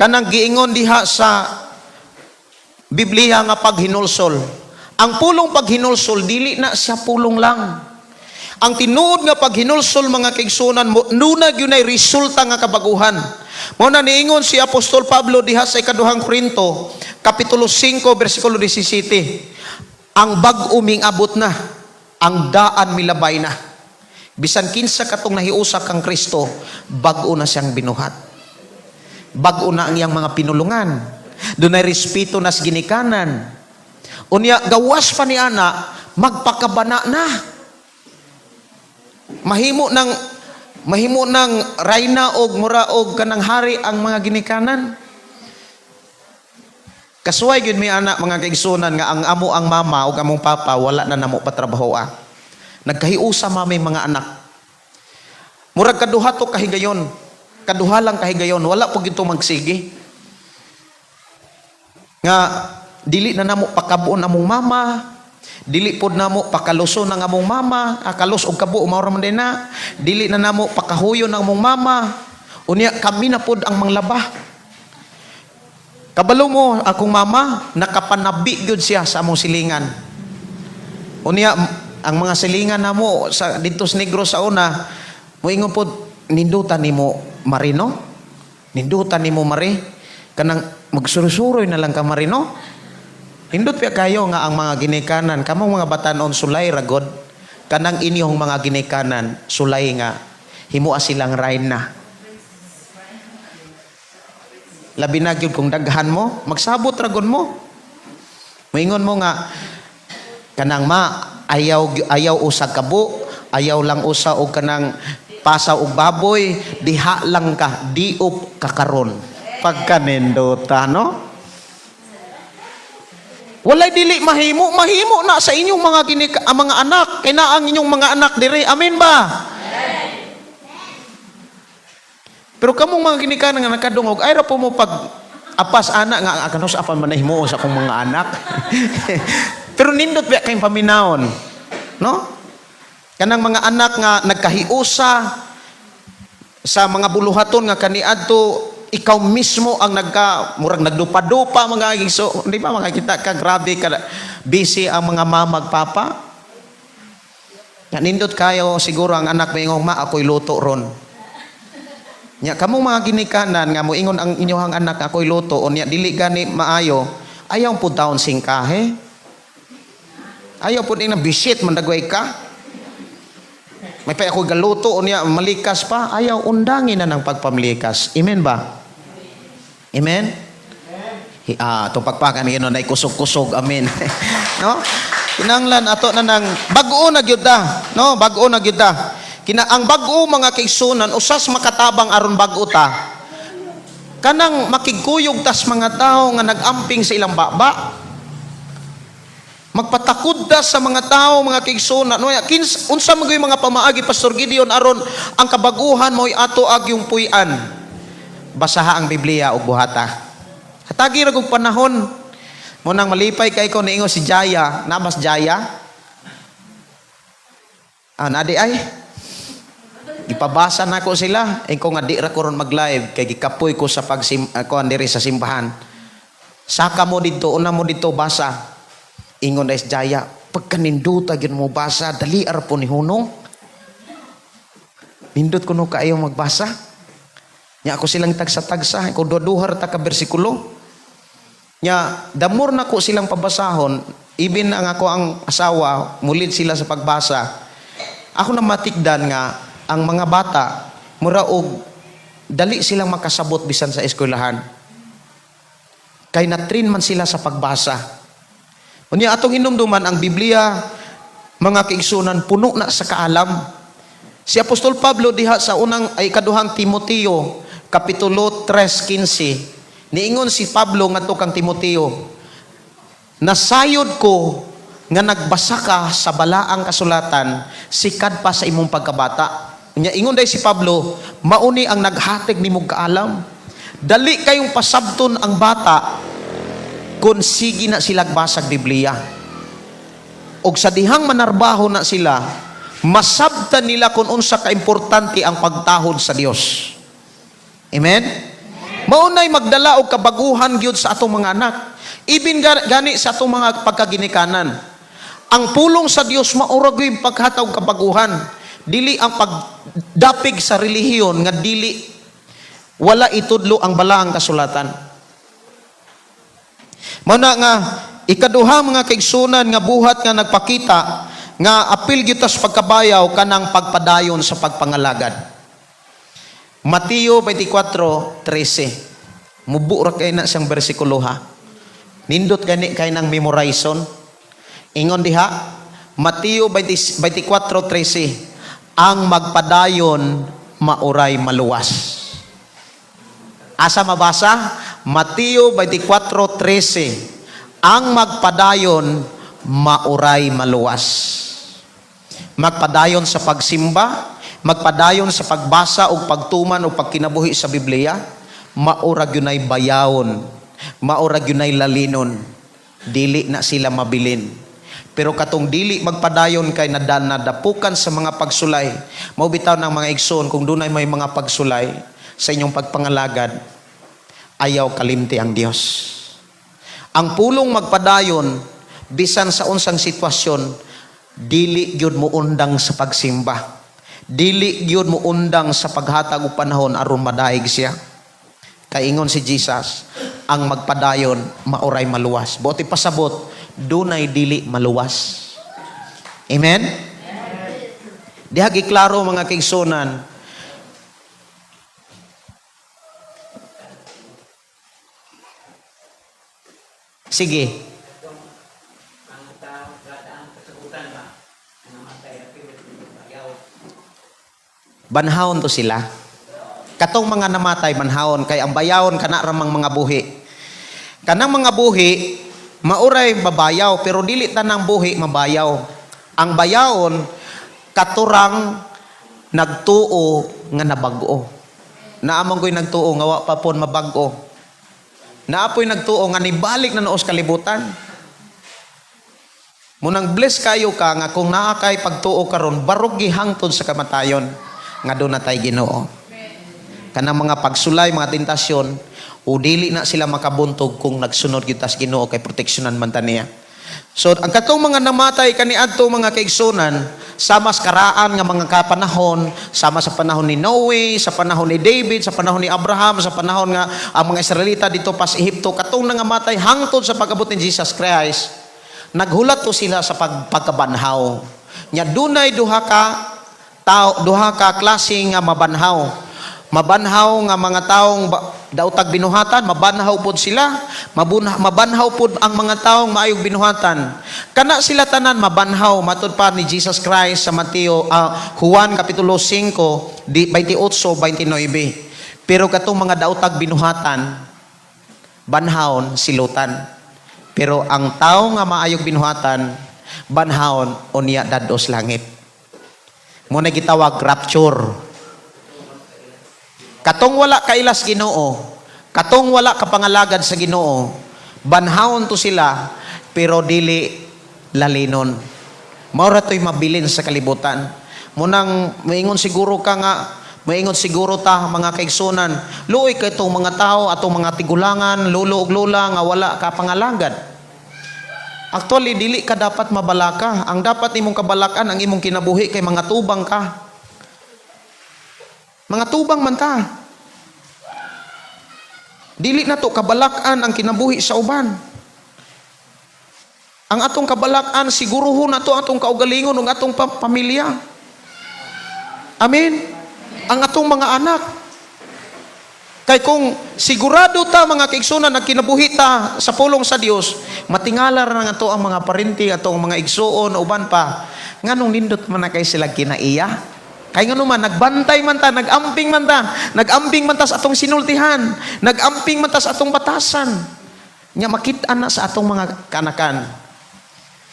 Kanang giingon diha sa Biblia nga paghinulsol. Ang pulong paghinulsol, dili na siya pulong lang. Ang tinuod nga paghinulsol, mga kaigsunan, nuna gyud nay resulta nga kabaguhan. Mao na niingon si Apostol Pablo diha sa ikaduhang Korinto, kapitulo 5, bersikulo 17. "Ang bag-o mingabot na, ang daan milabay na." Bisan kinsa katong nahiusa kang Kristo, bag-o na siyang binuhat. Bag-o na ang iyang mga pinulungan. Dunay respeto nas ginikanan. Unya gawas pa ni ana, magpakabana na. Mahimo ng rayna og mura og kanang hari ang mga ginikanan. Kasuway gyud mi anak, mga kaigsunan, nga ang amo ang mama ug among papa wala na namo patrabaho ah. Nagkahiusa mami mga anak. Murag kaduha to kahigayon. Kaduha lang kahigayon, wala po gyud to magsige. Nga dili na namo pakabuon among mama, dili pod namo pakaluson ang among mama, kalos og kabo mao ra man din na. Dili na namo pakahuyon ang among mama. Unya kami na pod ang manglaba. Kabalo mo, akong mama, nakapanabi gyud siya sa among silingan. Unya, ang mga silingan namo sa didto sa Negros sa una, moingon pod, "Nindutan nimo, Marino? Nindutan nimo, Mari? Kanang magsurusuroy na lang ka, Marino." Nindot pa kayo nga ang mga ginikanan, kamong mga batanon sulay ragod, kanang inyong mga ginikanan sulay nga himoa silang rayna. Labi na gyud kung daghan mo, magsabot ragon mo. Moingon mo nga kanang, "Ma, ayaw ayaw usag kabo, ayaw lang usa og kanang pasaw og baboy, diha lang ka, diop ka karon." Pagkanindota, no? Walay dili mahimo, mahimo na sa inyong mga ginika, ang mga anak, kay naa ang inyong mga anak dire. Amen ba? Pero kamong mga ginikanan nga nakadungog, ay ra po mo pag apas ana nga kanos apan man nahimo sa akong mga anak. Pero nindot ba kayong paminawon? No? Kanang mga anak nga nagkahiusa sa mga buluhaton nga kaniadto ikaw mismo ang nagka murag nagdupa-dupa, mga so, di ba makakita ka, grabe ka busy ang mga mama ug papa. Nga nindot kayo siguro ang anak moingon, "Ma, ako'y luto ron." Nya kamong mga ginikanan nga moingon ang inyong anak, "Ako'y luto," unya dili gani maayo, ayaw pud taon singkahe. Ayaw pud ing bisit man dagway ka. May pa ako galuto unya malikas pa, ayaw undangin na ng pagpamlikas. Amen ba? Amen? Ah, itong pagpakan ni na kusog-kusog. Amen. No? Kinanglan ato na nang bag-o na gyud ta, no? Bag-o na gyud ta. Kina ang bag-o, mga kaigsunan, usas makatabang aron bag-o ta. Kanang makigkuyog tas mga tao nga nag-amping sa ilang baba. Magpatakod ta sa mga tao, mga kaigsunan. No, kins, unsa man gyud mga pamaagi, Pastor Gideon, aron ang kabaguhan mo'y ato agyung puy-an? Basaha ang Biblia ug buhata. Hatagi ra kog panahon. Mo nang malipay kay ko niingon si Jaya, namas Jaya. Ah, nadi ay. Gipabasa nako sila, eh ko nga di ra ko ron mag-live kay gikapoy ko sa pagsim kuan diri sa simbahan. "Saka mo dito, una mo dito basa." Ingon na si Jaya, "Pagkaninduta gyud mo basa, dali ara po ni hunong. Nindot kuno kaayo magbasa." Nya ako silang tagsa-tagsa, ko duha ta ka bersikulo. Nya damor na ko silang pabasahon, even ang ako ang asawa, mulid sila sa pagbasa. Ako na matikdan nga ang mga bata mura og dali silang makasabot bisan sa eskwelahan. Kay na-train man sila sa pagbasa. Unya atong hinumduman ang Biblia, mga kaigsunan, puno na sa kaalam. Si Apostol Pablo diha sa unang ay ikaduhang Timoteo kapitulo 3:15, niingon si Pablo ngadto kang Timoteo, "Nasayod ko nga nagbasa ka sa balaang kasulatan sikad pa sa imong pagkabata." Nya ingon day si Pablo, "Mauni ang naghatag nimong kaalam." Dali kayong pasabton ang bata kung sige na sila basag Biblia. Og sa dihang manarbaho na sila, masabtan nila kung unsa kaimportante ang pagtahod sa Dios. Amen? Maunay magdala og kabaguhan gyud sa atong mga anak. Ibin gani sa atong mga pagkaginikanan. Ang pulong sa Dios maura gyud paghatag og kabaguhan. Dili ang pagdapig sa relihiyon nga dili wala itudlo ang balaang kasulatan. Mao na nga ikaduha, mga kaigsunan, nga buhat nga nagpakita nga apil gyud tas pagkabayaw, kanang pagpadayon sa pagpangalagad. Mateo 24:13. Mubo ra kay na siyang bersikulo ha. Nindot gani kay nang memorizon. Ingon diha Mateo 24:13, ang magpadayon mauray maluwas. Asa mabasa? Mateo 24:13, ang magpadayon mauray maluwas. Magpadayon sa pagsimba, magpadayon sa pagbasa o pagtuman o pagkinabuhi sa Biblia, maura gyunay bayawon, maura gyunay lalinon. Dili na sila mabilin. Pero katong dili magpadayon kay nadapukan sa mga pagsulay. Mao bitaw ng mga igsoon, kung dunay may mga pagsulay sa inyong pagpangalagad, ayaw kalimti ang Dios. Ang pulong magpadayon bisan sa unsang sitwasyon, dili gyud mo undang sa pagsimba. Dili gyud mo undang sa paghatag og panahon aron madaig siya. Kaingon si Jesus, ang magpadayon maoray maluwas. Buot ipasabot, dunay dili maluwas. Amen? Diha giklaro, mga kaigsunan. Sige. Ang tao sa kasagutan ba, ang namatay na pilit bayaw. Banhawon to sila. Katong mga namatay banhawon kay ang bayawon kana ramang mga buhi. Kanang mga buhi mauray babayaw, pero dili tanang buhi mabayaw. Ang bayawon katurang nagtuo nga nabag-o. Naamang ko'y nagtuo nga wa pa pon mabag-o. Naapoy nagtuo nga nibalik na noos kalibutan. Munang bless kayo ka nga kung naa kay pagtuo karon, barog gihangtod sa kamatayon nga doon na tay Ginoo. Kanang mga pagsulay, mga tentasyon, o dili na sila makabuntog kung nagsunod gyud tas Ginoo kay proteksyonan man ta niya. So ang katong mga namatay kaniadto, mga kaigsunan, sama sa karaan nga mga kapanahon, sama sa panahon ni Noe, sa panahon ni David, sa panahon ni Abraham, sa panahon nga ang mga Israelita dito pas Ehipto, katong nangamatay hangtod sa pag-abot ni Jesus Christ, naghulat to sila sa pagkabanhaw. Nya dunay duha ka tao, duha ka klase nga mabanhaw. Mabanhaw nga mga taong daotag binuhatan, mabanhaw pod sila, mabanhaw pod ang mga taong maayog binuhatan. Kana sila tanan mabanhaw matud pa ni Jesus Christ sa Mateo, Juan kapitulo 5 di 28 29. Pero katong mga daotag binuhatan, banhawon silutan. Pero ang tao nga maayog binuhatan, banhawon unya dados langit. Mo na gitawag rapture. Katong wala kailas Ginoo, katong wala kapangalagad sa Ginoo, banhawon to sila pero dili lalinon. Mao ra to'y mabilin sa kalibutan. Munang maingon siguro ka nga, maingon siguro ta, mga kaigsunan, luoy kay itong mga tao, atong mga tigulangan, lolo ug lola nga wala ka pangalagad. Actually, dili ka dapat mabalaka. Ang dapat nimong kabalakan ang imong kinabuhi kay mga tubang ka. Mga tubang man ta. Dili na to kabalakan ang kinabuhi sa uban. Ang atong kabalakan, siguruhon na to atong kaugalingon ug atong pamilya. Amen. Ang atong mga anak. Kay kung sigurado ta, mga kaigsunan, nagkinabuhi ta sa pulong sa Dios, matingala ra nga ato ang mga parinti, atong mga igsuon uban pa. Nganong nindot man na kay sila kinaiya? Kay ngano man nagbantay man ta, nagamping man ta, nagamping man ta sa atong sinultihan, nagamping man ta sa atong batasan. Nya makit-an na sa atong mga kanakan.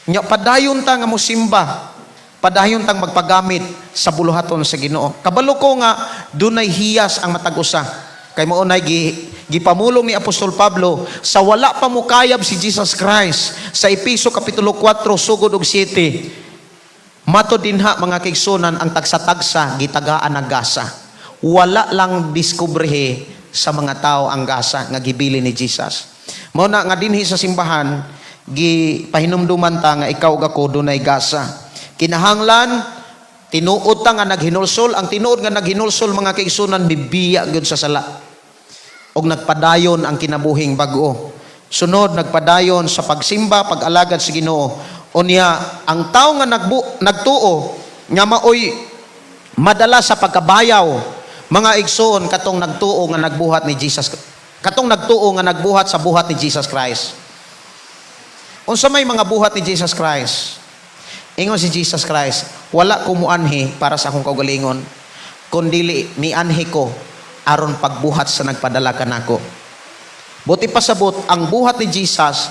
Nya padayon ta nga mosimba, padayon tang magpagamit sa buluhaton sa Ginoo. Kabalo ko nga dunay hiyas ang matag usa. Kay mao nay gipamulong ni Apostol Pablo sa wala pa mokayab si Jesus Christ sa Epeso kapitulo 4 sugod og 7. Mato dinha, mga kaigsunan, ang tagsa-tagsa gitagaan ang gasa. Wala lang diskubrehe sa mga tao ang gasa nga gibili ni Jesus. Mao na nga dinhi sa simbahan gipahinumduman ta nga ikaw ug ako dunay gasa. Kinahanglan tinuod ta nga naghinulsol. Ang tinuod nga naghinulsol, mga kaigsunan, mibiya gyud sa sala og nagpadayon ang kinabuhing bag-o. Sunod, nagpadayon sa pagsimba, pag-alagad sa Ginoo. Unya, ang tao nga nagtuo nga maoy madala sa pagkabayaw, mga igsoon, katong nagtuo nga nagbuhat ni Jesus, katong nagtuo nga nagbuhat sa buhat ni Jesus Christ. Unsa may mga buhat ni Jesus Christ? Ingon si Jesus Christ, "Wala ko muanhi para sa akong kaugalingon, kundili mianhi ko aron pagbuhat sa nagpadala kanako." Buot ipasabot, ang buhat ni Jesus,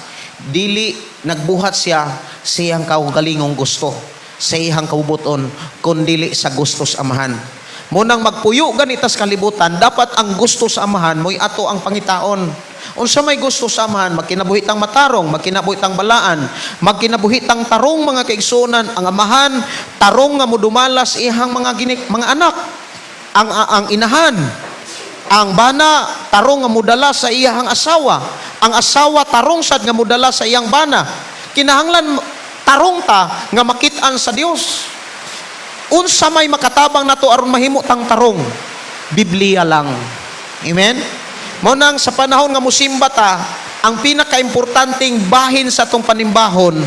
dili nagbuhat siya sa iyang kaugalingong gusto, sa iyang kaubuton, kundili sa gusto sa Amahan. Mao nang magpuyo gani ta sa kalibutan, dapat ang gusto sa Amahan mo'y ato ang pangitaon. Unsa may gusto sa Amahan? Magkinabuhi tang matarong, magkinabuhi tang balaan, magkinabuhi tang tarong, mga kaigsuonan. Ang Amahan, tarong nga modumalas iyang mga anak. Ang inahan, ang bana tarong nga modala sa iyang asawa. Ang asawa tarong sad nga modala sa iyang bana. Kinahanglan tarong ta nga makit-an sa Dios. Unsa may makatabang nato aron mahimo tang tarong? Biblia lang. Amen? Mao nang sa panahon nga musimba ta, ang pinakaimportanteng bahin sa atong panimbahon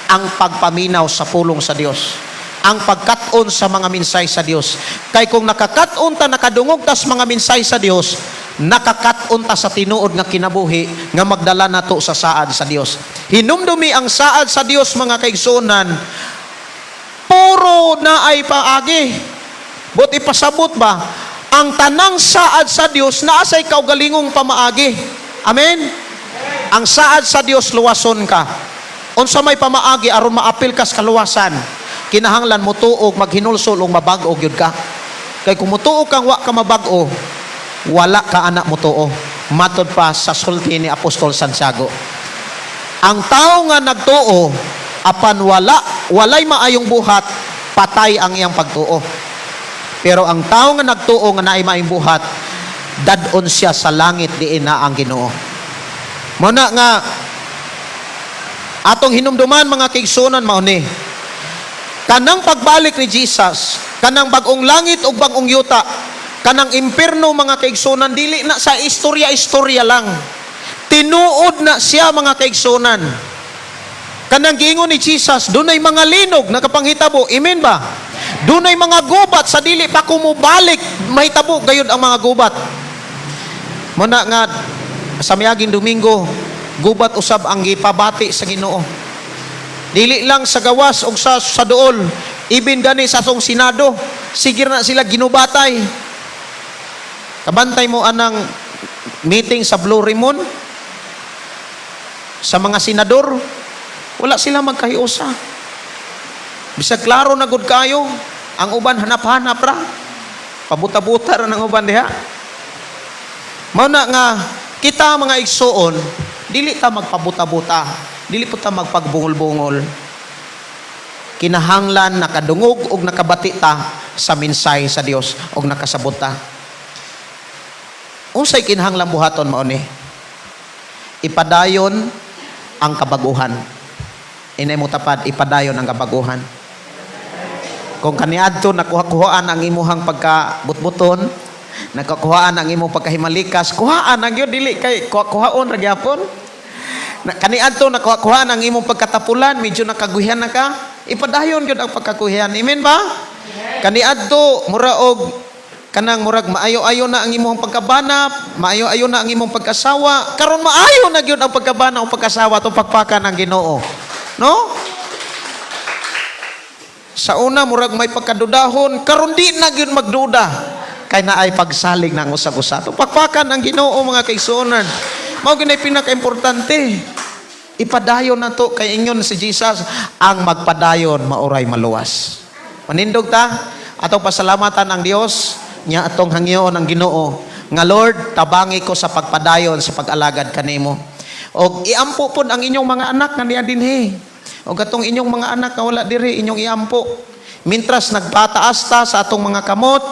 ang pagpaminaw sa pulong sa Dios, ang pagkat-on sa mga minsay sa Dios. Kay kung nakakat-on ta, nakadungog tas mga minsay sa Dios, nakakat-on ta sa tinuod nga kinabuhi nga magdala nato sa saad sa Dios. Hinumdumi ang saad sa Dios, mga kaigsuonan, puro na ay paagi. Buot ipasabot ba, ang tanang saad sa Dios naa say kaugalingong pamaagi. Amen? Ang saad sa Dios, luwason ka. Unsa may pamaagi aron maapil kas kaluwasan? Kinahanglan motuo, maghinulsol ug mabag-o gyud ka. Kay kung motuo kang wa ka mabag-o, wala ka ana motuo. Matod pa sa sulti ni Apostol Santiago. Ang tao nga nagtuo apan walay maayong buhat, patay ang iyang pagtuo. Pero ang tao nga nagtuo nga naay maayong buhat, dad-on siya sa langit diin na ang Ginoo. Mao na nga atong hinumduman, mga kaigsuonan, mao ni kanang pagbalik ni Jesus, kanang bag-ong langit ug bag-ong yuta, kanang impierno, mga kaigsuonan, dili na sa istorya-istorya lang. Tinuod na siya, mga kaigsuonan. Kanang giingon ni Jesus, dunay mga linog nakapanghitabo. Amen ba? Dunay mga gubat sa dili pa kumubalik, mahitabo gayud ang mga gubat. Mao na nga sa miaging Domingo, gubat usab ang gipabati sa Ginoo. Dili lang sa gawas o sa duol, ibin gani sa atong Senado, sige na sila ginubatay. Kabantay mo anang meeting sa Blue Ribbon sa mga senador, wala sila magkahiusa. Bisag klaro na gud kayo, ang uban hanap-hanap ra. Pabuta-buta ra ng uban diha. Mao na nga kita, mga igsuon, dili ta magpabuta-buta, dili po ta magpagbungol-bungol. Kinahanglan nakadungog og nakabati ta sa minsay sa Dios og nakasabot ta. Unsay kinahanglan buhaton? Mao ni ipadayon ang kabaguhan. Inay mo tapad, ipadayon ang kabaguhan. Kung kaniadto nakuha-kuhaan ang imuhang pagkabutbuton, nakakuhaan ang imong pagkahimalikas, kuhaan ang yun, dili kay kuha-kuhaon ra gyapon. Na, kaniadto nakuha-kuhaan ang imong pagkatapulan, medyo nakaguhian na ka, ipadayon gyud ang pagkakuhian. Amen ba? Kaniadto mura og kanang murag maayo-ayo na ang imong pagkabana, maayo-ayo na ang imong pagkasawa, karon maayo na gyud ang pagkabana o pagkasawa, atong pakpakan ang Ginoo. No? Sa una murag may pagkadudahon, karon di na gyud magduda kay naay pagsalig ng usag-usa. To pakpakan ang Ginoo, mga kaigsuonan. Mao gyud pinakaimportante. Ipadayon na to kay ingon si Jesus, ang magpadayon maoray maluwas. Manindog ta, atong pasalamatan ang Dios nya atong hangyoon ang Ginoo nga, "Lord, tabangi ko sa pagpadayon sa pag-alagad kanimo." Og iampo pod ang inyong mga anak nga niya dinhi. Og atong inyong mga anak nga wala diri, inyong iampo. Mintras nagpataas ta sa atong mga kamot,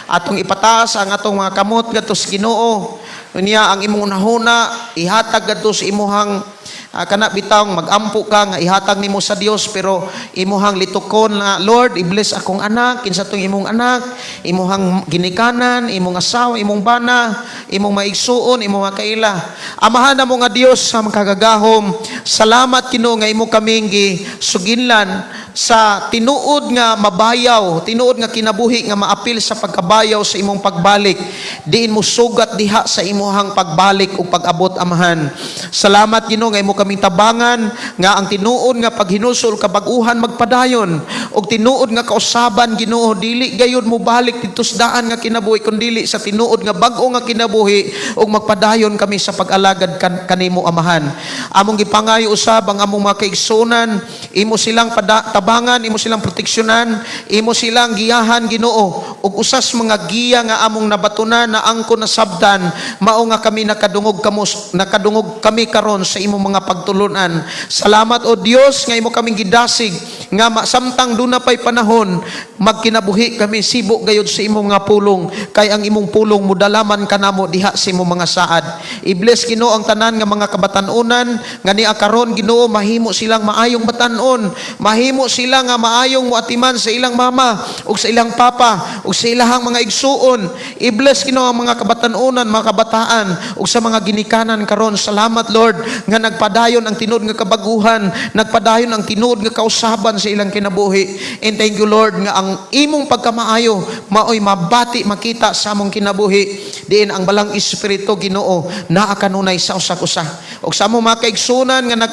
atong ipataas ang atong mga kamot ngadto sa Ginoo. Unya ang imong hunahuna ihatag ngadto sa imuhang kana bitawng magampo ka nga ihatag nimo sa Dios, pero imuhang litukon na, "Lord, i-bless akong anak," kinsa tong imong anak, imuhang ginikanan, imong asawa, imong bana, imong maigsuon, imong mga kaila. Amahan namo nga Dios sa makagagahom, salamat, Ginoo, nga imo kaming gisuginlan sa tinuod nga mabayaw, tinuod nga kinabuhi nga maapil sa pagkabayaw sa imong pagbalik. Diin mo sugat diha sa imuhang pagbalik ug pag-abot, Amahan. Salamat, Ginoo, nga imo kaming tabangan nga ang tinuod nga paghinusol kabag-uhan magpadayon og tinuod nga kausaban, Ginoo, dili gayud mobalik didto sa daan nga kinabuhi kun dili sa tinuod nga bag-o nga kinabuhi ug magpadayon kami sa pag-alagad kanimo, Amahan. Among gipangayo usab ang among mga kaigsunan, imo silang tabangan, imo silang proteksyonan, imo silang giyahan, Ginoo. Ug usas mga giya nga among nabatunan na angkon nasabtan, mao nga kami nakadungog kamo, nakadungog kami karon sa imong mga pagtulunan. Salamat, o Dios, nga imo kaming gidasig nga samtang duna pay panahon, magkinabuhi kami sibo gayud sa imong nga pulong, kay ang imong pulong mudalaman kanamo diha sa imong mga saad. I-bless, Ginoo, ang tanan nga mga kabatan-onan nga niya karon, Ginoo. Mahimo silang maayong batan-on, mahimo sila nga maayong muatiman sa ilang mama ug sa ilang papa ug sa ilahang mga igsuon. I-bless, Ginoo, ang mga kabatan-onan, mga kabataan ug sa mga ginikanan karon. Salamat, Lord, nga nagpadayon ang tinuod nga kabaguhan, nagpadayon ang tinuod nga kausaban sa ilang kinabuhi. And thank you, Lord, nga ang imong pagkamaayo maoy mabati, makita sa among kinabuhi, diin ang Balang Espiritu, Ginoo, naa kanunay sa usa-usa ug sa among mga kaigsunan nga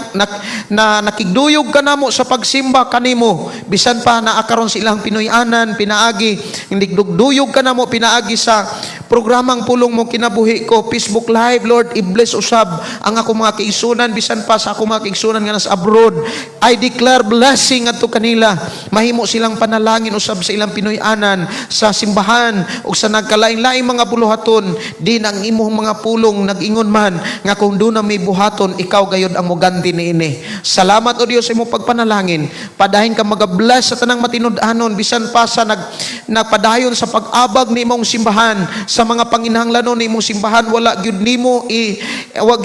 na nakigduyog kanamo sa pagsimba kanimo bisan pa naa karon sa ilang Pinoy-anan, pinaagi nagdugduyog kanamo pinaagi sa programang Pulong Mo Kinabuhi Ko Facebook Live. Lord, i-bless usab ang ako mga kaigsunan bisan pa sa ako mga kaigsunan nga nasa abroad. I declare blessing adto kanila. Mahimo silang panalangin usab sa ilang Pinoy-anan, sa simbahan ug sa nagkalain-laing mga buluhaton, din ang imong mga pulong nag-ingon man nga kung duna may buhaton, ikaw gayod ang muganti niini. Salamat, o Dios, sa imong pagpanalangin. Padayon ka magabless sa tanang matinud-anon bisan pa sa nagpadayon sa pag-abag ni imong simbahan, sa mga panginahanglanon ni imong simbahan. Wa gyud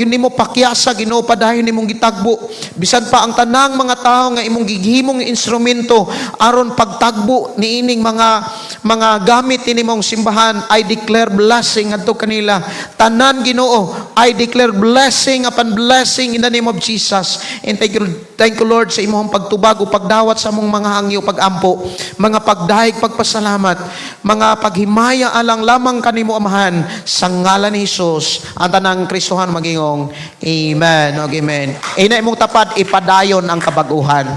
nimo pakyasa, Ginoo. Padayon nimong gitagbo bisan pa ang tanang mga tawo nga imong gihimong instrumento aron pagtagbo niining mga gamit ni imong simbahan. I declare blessing adto kanila tanan, Ginoo. I declare blessing upon blessing in the name of Jesus. And thank you, thank you, Lord, sa imong pagtubag o pagdawat sa among mga hangyo, pagampo, mga pagdahig, pagpasalamat, mga paghimaya alang lamang kanimo, Amahan, sa ngalan ni Jesus. Ang tanang Kristohan magingong amen og amen. Ina imong tapad, ipadayon ang kabaguhan.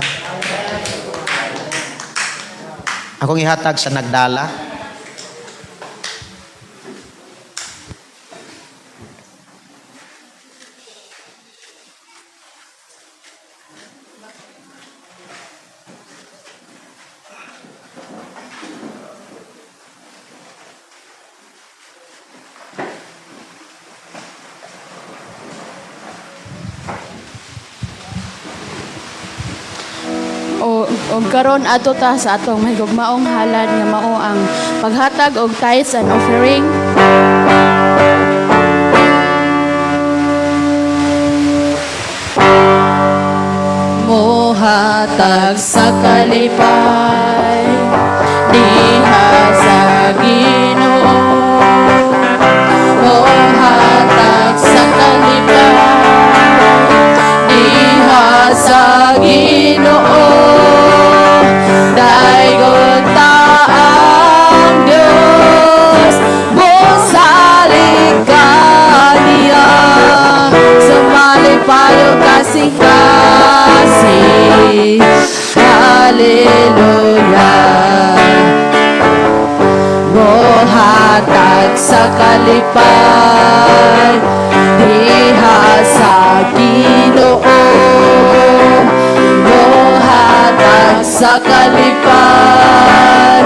Akong ihatag sa nagdala. O og karon adto ta sa atong mahigugmaong halad nga mao ang paghatag og tithes and offering. Mohatag sa kalipay diha sa Ginoo. Mohatag sa kalipay diha sa Ginoo. Daygon ta ang Dios, mosalig kaniya sa malipayong kasing-kasing. Hallelujah. Mohatag sa kalipay diha sa Ginoo. Mohatag sa kalipay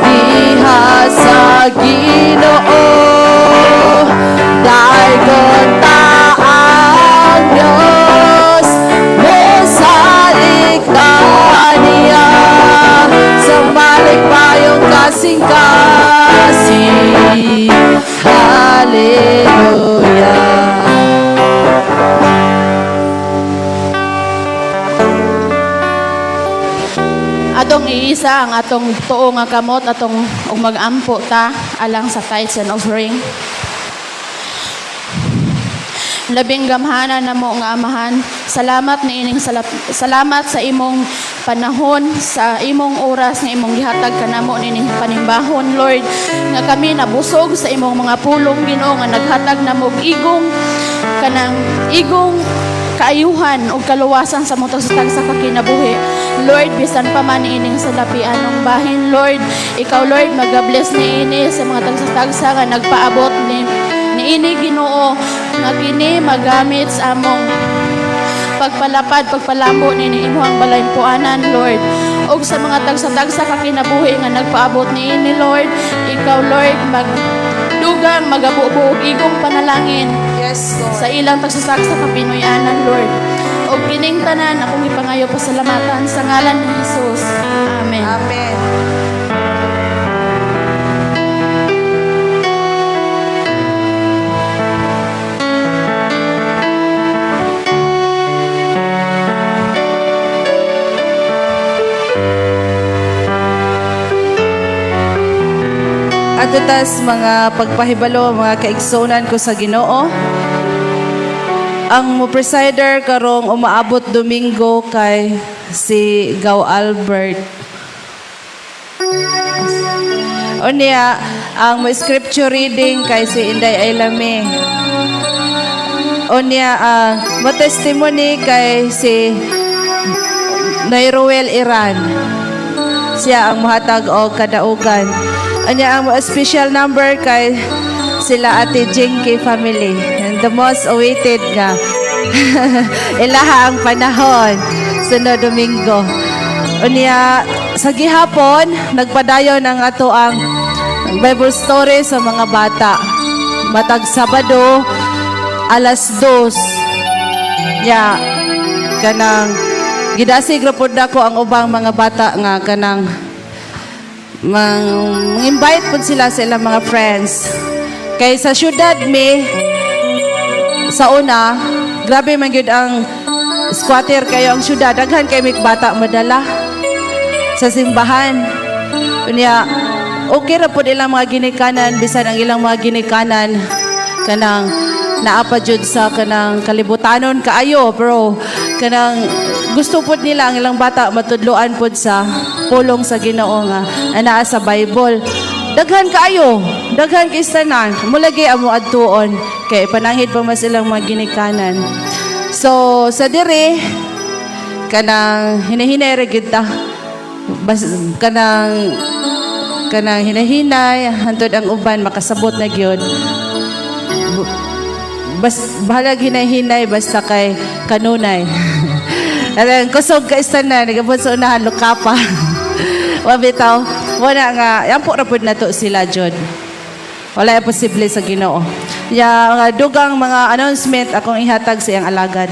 diha sa Ginoo. Daygon ta ang Dios, mosalig kaniya sa malipayong kasing-kasing. Hallelujah. Atong iisa ang atong tuo nga kamot atong ug mag-ampo ta alang sa tithes and offering. Labing gamhanan namo nga Amahan, salamat niining salamat sa imong panahon, sa imong oras nga imong gihatag kanamo niining panimbahon, Lord, nga kami nabusog sa imong mga pulong, Ginoo, nga naghatag namo og igong kanang igong kaayuhan ug kaluwasan sa mong tagsa ka kinabuhi. Lord, bisan pa man ining sa lapianong bahin, Lord, ikaw, Lord, magabless niini sa mga tagsa-tagsa nga nagpaabot ni niini, Ginoo, nga kini magamit sa among pagpalapad, pagpalambo nini imuhang balaypuanan, Lord. Og sa mga tagsa-tagsa ka kinabuhi nga nagpaabot niini, Lord, ikaw, Lord, magdugang, magabubo og igong panalangin Yes, Lord. sa ilang tagsasaksa ka Pinoyanan, Lord. Og kining tanan akong ipangayo pasalamatan sa ngalan ni Jesus. Amen. Amen. Ato tas mga pagpahibalo, mga kaigsunan ko sa Ginoo. Ang mo presider karong umaabot Domingo kay si Gaw Albert. Unya, ang mo scripture reading kay si Inday Aylame. Unya, ang mo testimony kay si Nairuel Iran. Siya ang muhatag og kadaugan. Unya, ang mo special number kay sila Ate Jinky family. And the most awaited nga ilaha ang panahon sunod Domingo. Unya, sa gihapon, nagpadayon ang ato ang Bible story sa mga bata. Matag Sabado, 2:00. Ya, kanang gidasig ra pud nako ang ubang mga bata nga kanang mang invite pud sila sa ilang mga friends. Kay sa syudad mi sa una, grabe man gyud ang squatter kayo ang syudad. Daghan kay mig bata madala sa simbahan. Unya, okay ra pud ilang mga ginikanan, bisan ang ilang mga ginikanan kanang naa pa jud sa kanang kalibutanon kaayo, pero kanang gusto pud nila ang ilang bata matudloan pud sa pulong sa Ginoo nga anaa sa Bible. Daghan kaayo, daghan kay tanan. Mulagi amo adtuon kay pananghid pa mas ilang mga ginikanan. So sa dire kanang hinahinay ra gyud ta. Bas, kanang kanang hinahinay hantod ang uban makasabot na gyud. Bas bahalag hinay-hinay basta kay kanunay. Alam, kusog ka isa na, nagabot sa unahan, lukapa. Wa bitaw, wala nga, yan po rapod na to sila, Jod. Wala yung posible sa Ginoo. Ya, mga dugang mga announcement akong ihatag sa iyang alagad.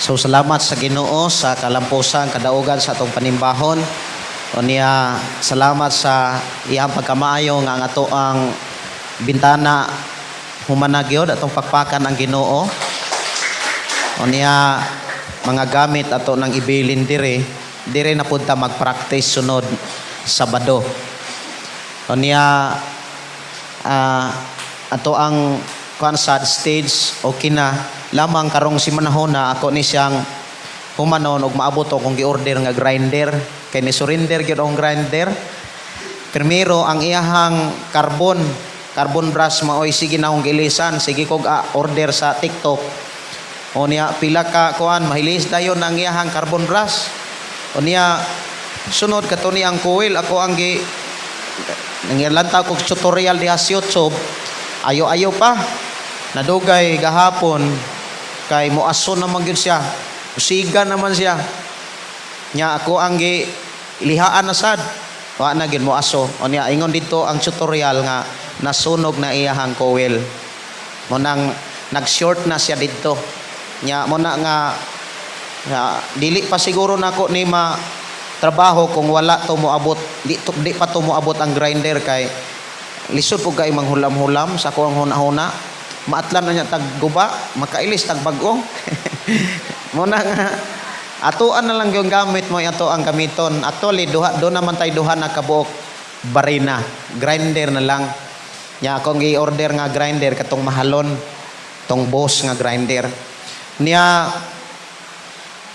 So salamat sa Ginoo sa kalampusan, kadaugan sa atong panimbahon. Unya, salamat sa iyang pagkamaayo nga ang ato ang bintana humana gyud atong pakpakan ang Ginoo. Unya, mga gamit ato nang ibilin dire, dire na pud ta mag-practice sunod Sabado. Unya, ato ang kuan sa stage okay na lamang karong si manahona ako ni siyang humanon og maabot akong gi-order nga grinder kay ni surrender gyud akong grinder. Primero ang iyahang carbon carbon brush maoy sige na akong gilisan, sige kog order sa TikTok. Unya pila ka kuan mahilis dayon ang iyahang carbon brush. Unya sunod kato ni ang coil, ako ang gi nangilanta kog tutorial diha sa YouTube, ayo-ayo pa nadugay gahapon kay moaso naman gyud siya, usiga naman siya. Nya ako ang gi lihaan na sad, wa na gyud moaso. Unya ingon dito ang tutorial nga nasunog na iyahang coil, mo nang nag-short na siya didto. Nya mo na nga, nga dili pa siguro nako ni ma trabaho kung wala to moabot, di pa to moabot ang grinder kay lisod pud kay manghulam-hulam sa kuang huna-huna. Maatlan na niya tag guba, makailis tag bag-o. Mo na nga atoan na lang yung gamit mo, ato ang gamiton. Actually duha do naman tay duha na kabuok barina, grinder na lang. Nya akong gi-order nga grinder katong mahalon, tong Boss nga grinder. Nya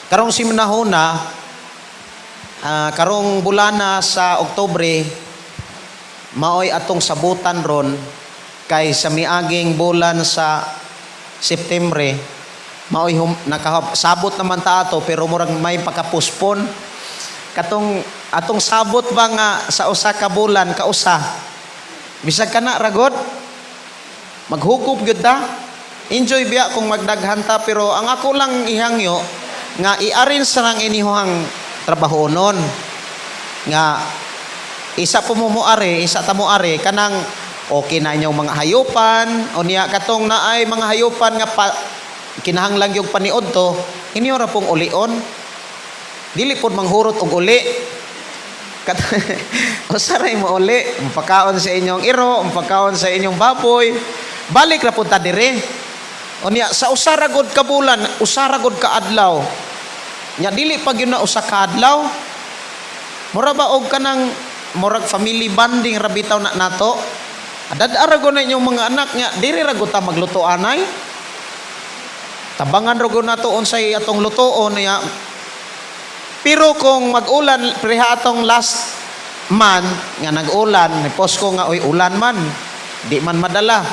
karong simnahona, karong bulana sa Oktubre, Maoy atong sabutan ron kay sa miaging bulan sa Septembre maoy nakasabot naman ta ato, pero murag may pakapuspon katong atong sabot ba nga sa usa ka bulan kausa, bisag kana ragod maghukop gyud ta. Enjoy biya kung magdaghan ta, pero ang ako lang ihangyo nga i-arrange sa lang inihuhang trabaho nun nga isa po mo moari, isa ta moari, kanang okay na inyong mga hayupan. Unya katong naay mga hayupan nga pa, kinahanglan yung paniod to, inyo ra pong ulion, dili pod manghurot og uli. Usaray mo uli, mapakaon sa inyong iro, mapakaon sa inyong baboy, balik ra pud ta dire. Unya sa usa ra gud ka bulan, usa ra gud ka adlaw nya, dili pa gyud na usa ka adlaw, mura ba og kanang murag family bonding ra bitaw na nato. Adad ra gud na inyong mga anak nya diri ra gud ta magluto anay, tabangan ra gud nato unsay atong lutoon nya. Pero kung mag-ulan, preha atong last month nga nag-ulan, ni post ko nga, "Oy, ulan man, di man madala."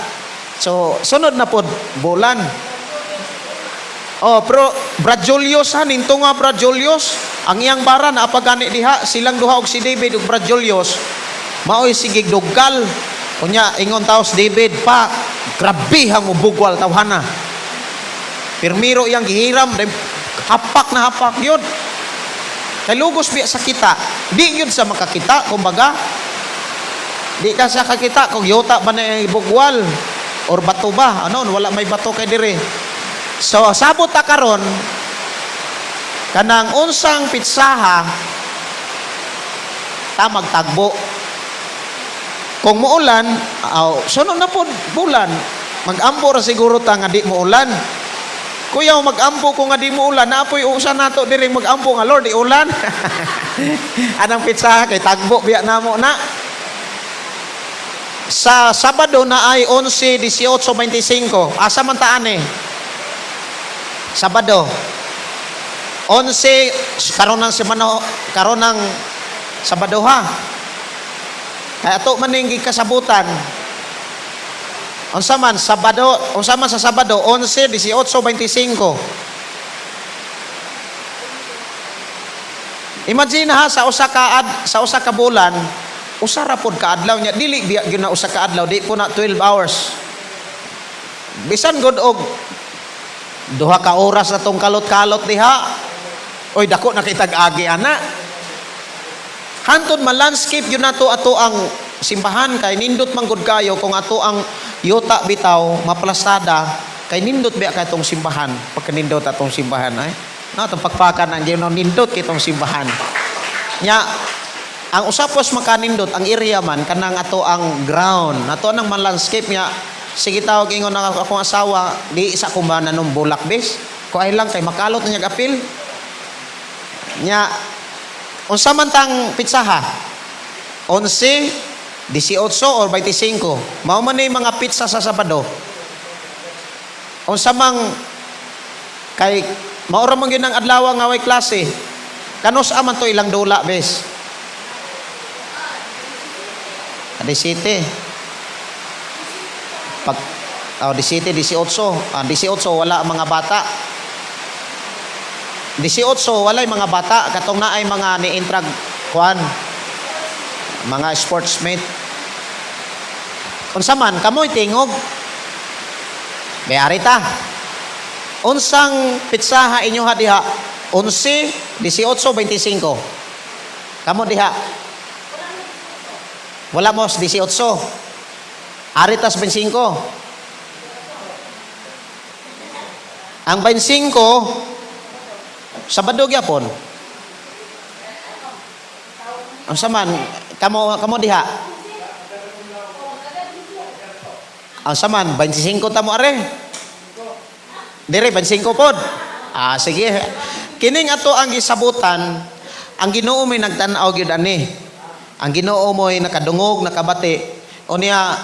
So sunod na pod bulan. Oh, pero Brad Julius ha, ninto nga Brad Julius, ang iyang bara na gani diha, silang duha og si David ug Brad Julius, maoy sige dugal. Unya ingon taos David pa, grabe hang mubugwal tawhana. Pirmiro iyang gihiram, dahil hapak na hapak yun. Kay lugos biya sa kita, di yun sa makakita, kumbaga. Di ka sa kakita kung yuta ba na bugwal or bato ba. Ano, wala may bato kay dire. So, sabot ta karon kanang unsang pitsaha ta magtagbo. Kung muulan, aw, sunod na po bulan, magampo ra siguro ta nga di muulan. Kuya, magampo ko nga di muulan, naapoy usa nato diri magampo nga, "Lord, di ulan." Anang pitsaha kay tagbo biya namo na. Sa Sabado na ay 11, 18, 25. Asa man taan eh? Sabado. 11, karon ng semana, karon ng Sabado ha. Kaya ato man ning gikasabutan. Unsa man Sabado, unsa man sa Sabado 11, 18, 25. Imagine ha, sa usa ka bulan, usa ra pod ka adlaw nya, dili biya gyud na usa ka adlaw, di po na 12 hours. Bisan gud og 2 ka oras na tong kalot-kalot diha. Oy, dako na kitag agi ana. Hantod ma-landscape yun nato ato ang simbahan kay nindot man gud kayo kung ato ang yuta bitaw maplastada, kay nindot biya kay atong simbahan. Pagka nindot atong simbahan ay no, atong pakpakan ang gyud nindot kay itong simbahan nya. Ang usapos makanindot ang area man kanang ato ang ground ato nang man-landscape nya. Sige, tawag ingon na akong asawa, di isa ko ba nanong bulak bes ko ay lang kay makalot na niya apil nya. Unsa man tang pitsaha? 11, 18 or 25? Mao man ni mga pizza sa Sabado. Unsa mang kay mao ra man gyud ang adlaw nga way klase. Kanus man to ilang dula bes? Adi City. Pag oh, 17, 18, ah, 18 wala ang mga bata. 18 walay mga bata, katong naay mga ni-intrag kuan, mga sportsmate. Unsa man kamoy tingog? Bayari ta. Unsang pitsaha inyo ha diha? 11, 18, 25. Kamo diha. Wala mo 18. Aritas 25. Ang 25 Sabado gyapon. Unsa man kamo kamo diha? Unsa man 25 ta mo are? Dire 25 pod. Ah, sige. Kining ato ang gisabutan, ang Ginoo may nagtan-aw gyud ani. Ang Ginoo mo'y nakadungog, nakabati. O niya,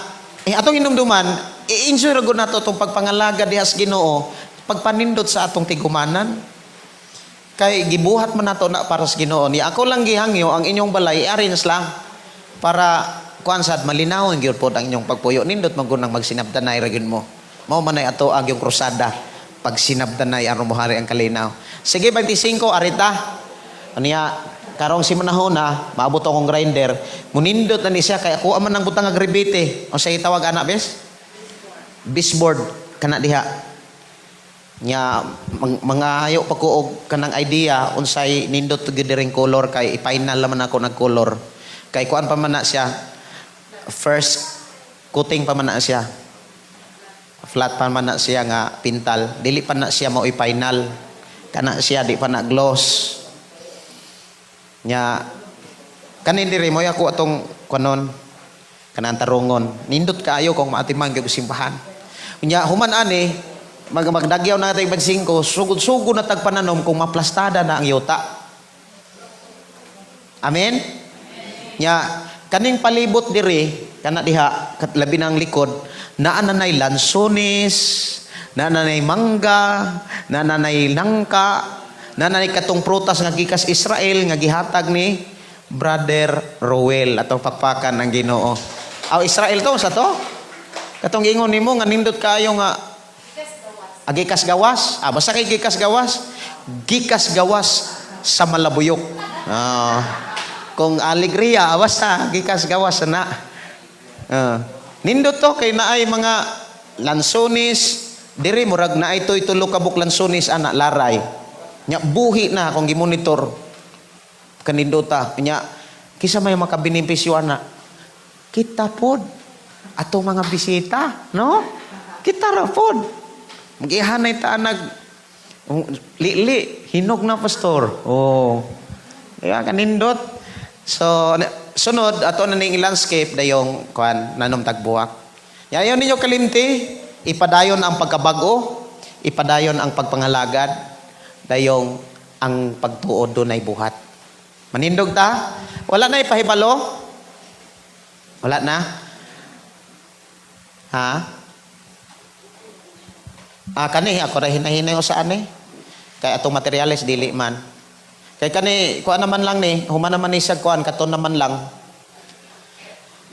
eh, atong hinumduman, i-enjoy ra gud nato itong pagpangalaga diha sa Ginoo, pagpanindot sa atong tigumanan. Kay gibuhat man nato na para sa Ginoo. Ni ako lang gihangyo ang inyong balay i-arrange lang para Kuan sad malinawon gyud pod ang inyong pagpuyo. Nindot man gud nang magsinabtanay ra gyud mo. Mao man ay ato ang yung krusada pag sinabtanay aron mohari ang kalinaw. Sige, 25 arita. Aniya karong si manahon na maabot akong grinder. Munindot na ni siya kay ako man ang butang nga grebete. Unsay tawag ana, bes? Bisboard kana diha. Nya mga hayo pa ko og kanang idea unsay nindot gyud diring color kay i-final naman ako nag color. Kay kuan pa man na siya, first coating pa man na siya. Flat pa man na siya nga pintal. Dili pa na siya mao'y final. Kana siya di pa na gloss. Nya kanin diri mo ako atong kunon kanang tarungon. Nindot kaayo kung maatiman gyud simbahan. Nya human ani magdagyaw na tag 25, sugod-sugod na tag pananom kung maplastada na ang yuta. Amen? Nya kaning palibot diri kana diha kat labi ng likod, naa na nay lansones, naa na nay mangga, naa na nay nangka, naa na nay katong prutas nga gikas Israel nga gihatag ni Brother Roel atong pakpakan ang Ginoo. Aw, Israel to sa to? Katong giingon nimo nga nindot kaayo nga gikas gawas. Ah, basta kay gikas gawas. Gikas gawas sa Malabuyok. Ah, kung alegria, ah, basta gikas gawas na. Ah, nindot to kay naay mga lansones diri, murag naay toy tulo ka buk lansones ana laray. Nya buhi na kung gimonitor kanindota. Nya kisa may makabenepisyo ana? Kita pod ato mga bisita, no? Kita ra pod. Magihanay ta nag lili, hinog na, pastor. Oh. Kaya kanindot. So sunod ato na ning landscape dayong kuan nanom tagbuwak. Yayon ninyo kalimti, ipadayon ang pagkabago, ipadayon ang pagpangalagad, dayong ang pagtuod dunay buhat. Manindog ta? Wala na ipahibalo? Wala na? Ha? Ah, kani ako ra hinahinay sa ani. Kay atong materyales dili man. Kay kani kuan naman lang ni, human naman ni siya kuan katon naman lang.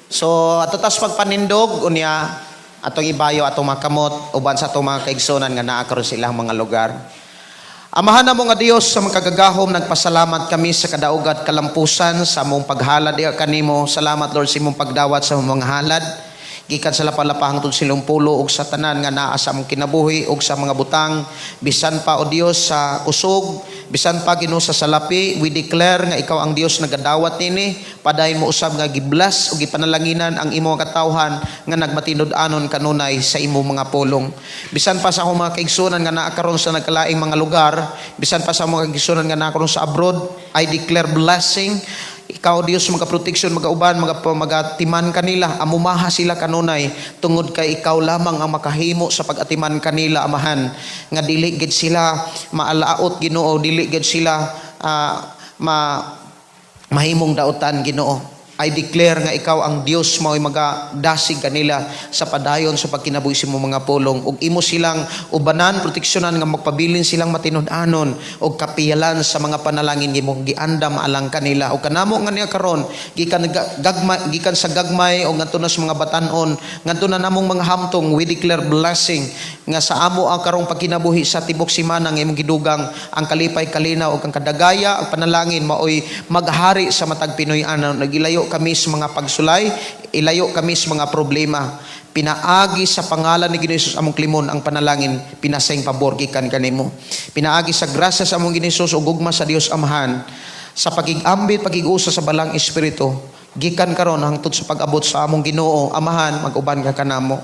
So ato tas pagpanindog unya atong ibayo atong mga kamot uban sa atong mga kaigsunan nga naa karon sa ilang mga lugar. Amahan namo nga Dios sa makagagahom, nagpasalamat kami sa kadaogad kalampusan sa among paghalad diha kanimo. Salamat, Lord, sa imong pagdawat sa among mga halad. Gikan sa lapalapa hangtod silong pulo ug sa tanan nga naa sa among kinabuhi ug sa mga butang, bisan pa, o Dios, sa kusog, bisan pa, Ginoo, sa salapi, we declare nga ikaw ang Dios nagadawat nini. Padayon mo usab nga giblas ug gipanalanginan ang imong katawhan nga nagmatinud-anon kanunay sa imong mga pulong. Bisan pa sa akong mga kaigsunan nga naa karon sa nagkalaing mga lugar, bisan pa sa mga kaigsunan nga naa karon sa abroad, I declare blessing. Ikaw, Dios, mga protection, mga uban, mga magatiman kanila, amumaha sila kanunay, tungod kay ikaw lamang ang makahimo sa pag-atiman kanila, Amahan. Nga dili gid sila maalaot, Ginoo, dili gid sila ma mahimong dautan, Ginoo. I declare nga ikaw ang Dios mao'y magadasig kanila sa padayon sa pagkinabuhi sa imong mga pulong ug imo silang ubanan, proteksyonan nga magpabilin silang matinud-anon ug kapiyalan sa mga panalangin imong giandam alang kanila. Ug kanamo nga niya karon gikan gagmay, gikan sa gagmay o ngadto na sa mga batan-on, ngadto na namong mga hamtong, we declare blessing nga sa amo ang karong pagkinabuhi sa tibok simana nga imong gidugang ang kalipay, kalinaw ug ang kadagaya, ang panalangin maoy maghari sa matag Pinoy anon. Nagilayo kami sa mga pagsulay, ilayo kami sa mga problema. Pinaagi sa pangalan ni Ginoo Jesus among klimon ang panalangin pinaseng pabor gikan kanimo. Pinaagi sa grasya sa among Ginoo Jesus ug gugma sa Dios Amahan, sa pagigambit, pagig-usa sa Balang Espiritu, gikan karon hangtod sa pag-abot sa among Ginoo, Amahan, mag-uban ka kanamo.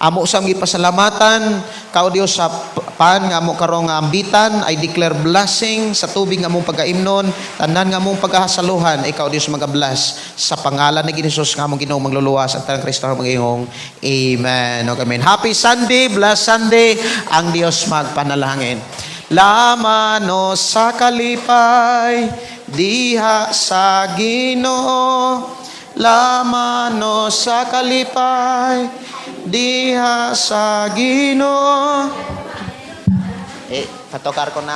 Amo sa among gipasalamatan ka, O Dios, sa pan nga amo karong nga ambitan. I declare blessing sa tubig nga among pagaimnon, tanan nga among paghasaluhan. Ikaw, Dios, magabless sa pangalan ni Jesus nga among Ginoo mangluluwas at tanang Kristo ang Ginoong. Amen. Okay, amen. Happy Sunday, blessed Sunday. Ang Dios magpanalangin. Lamano sa kalipay diha sa Ginoo, lamano sa kalipay diha sa Ginoo. Eh, patokar ko na.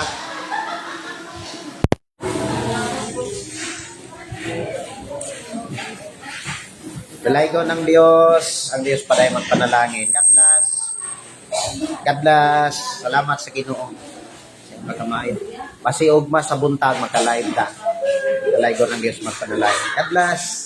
Dalaygon ng Dios, ang Dios paday magpanalangin. God bless. God bless. Salamat sa Ginoo. Sa inyong pagkamaayo. Basi ugma sa buntag maka-live ta. Dalaygon ng Dios magpanalangin. God bless.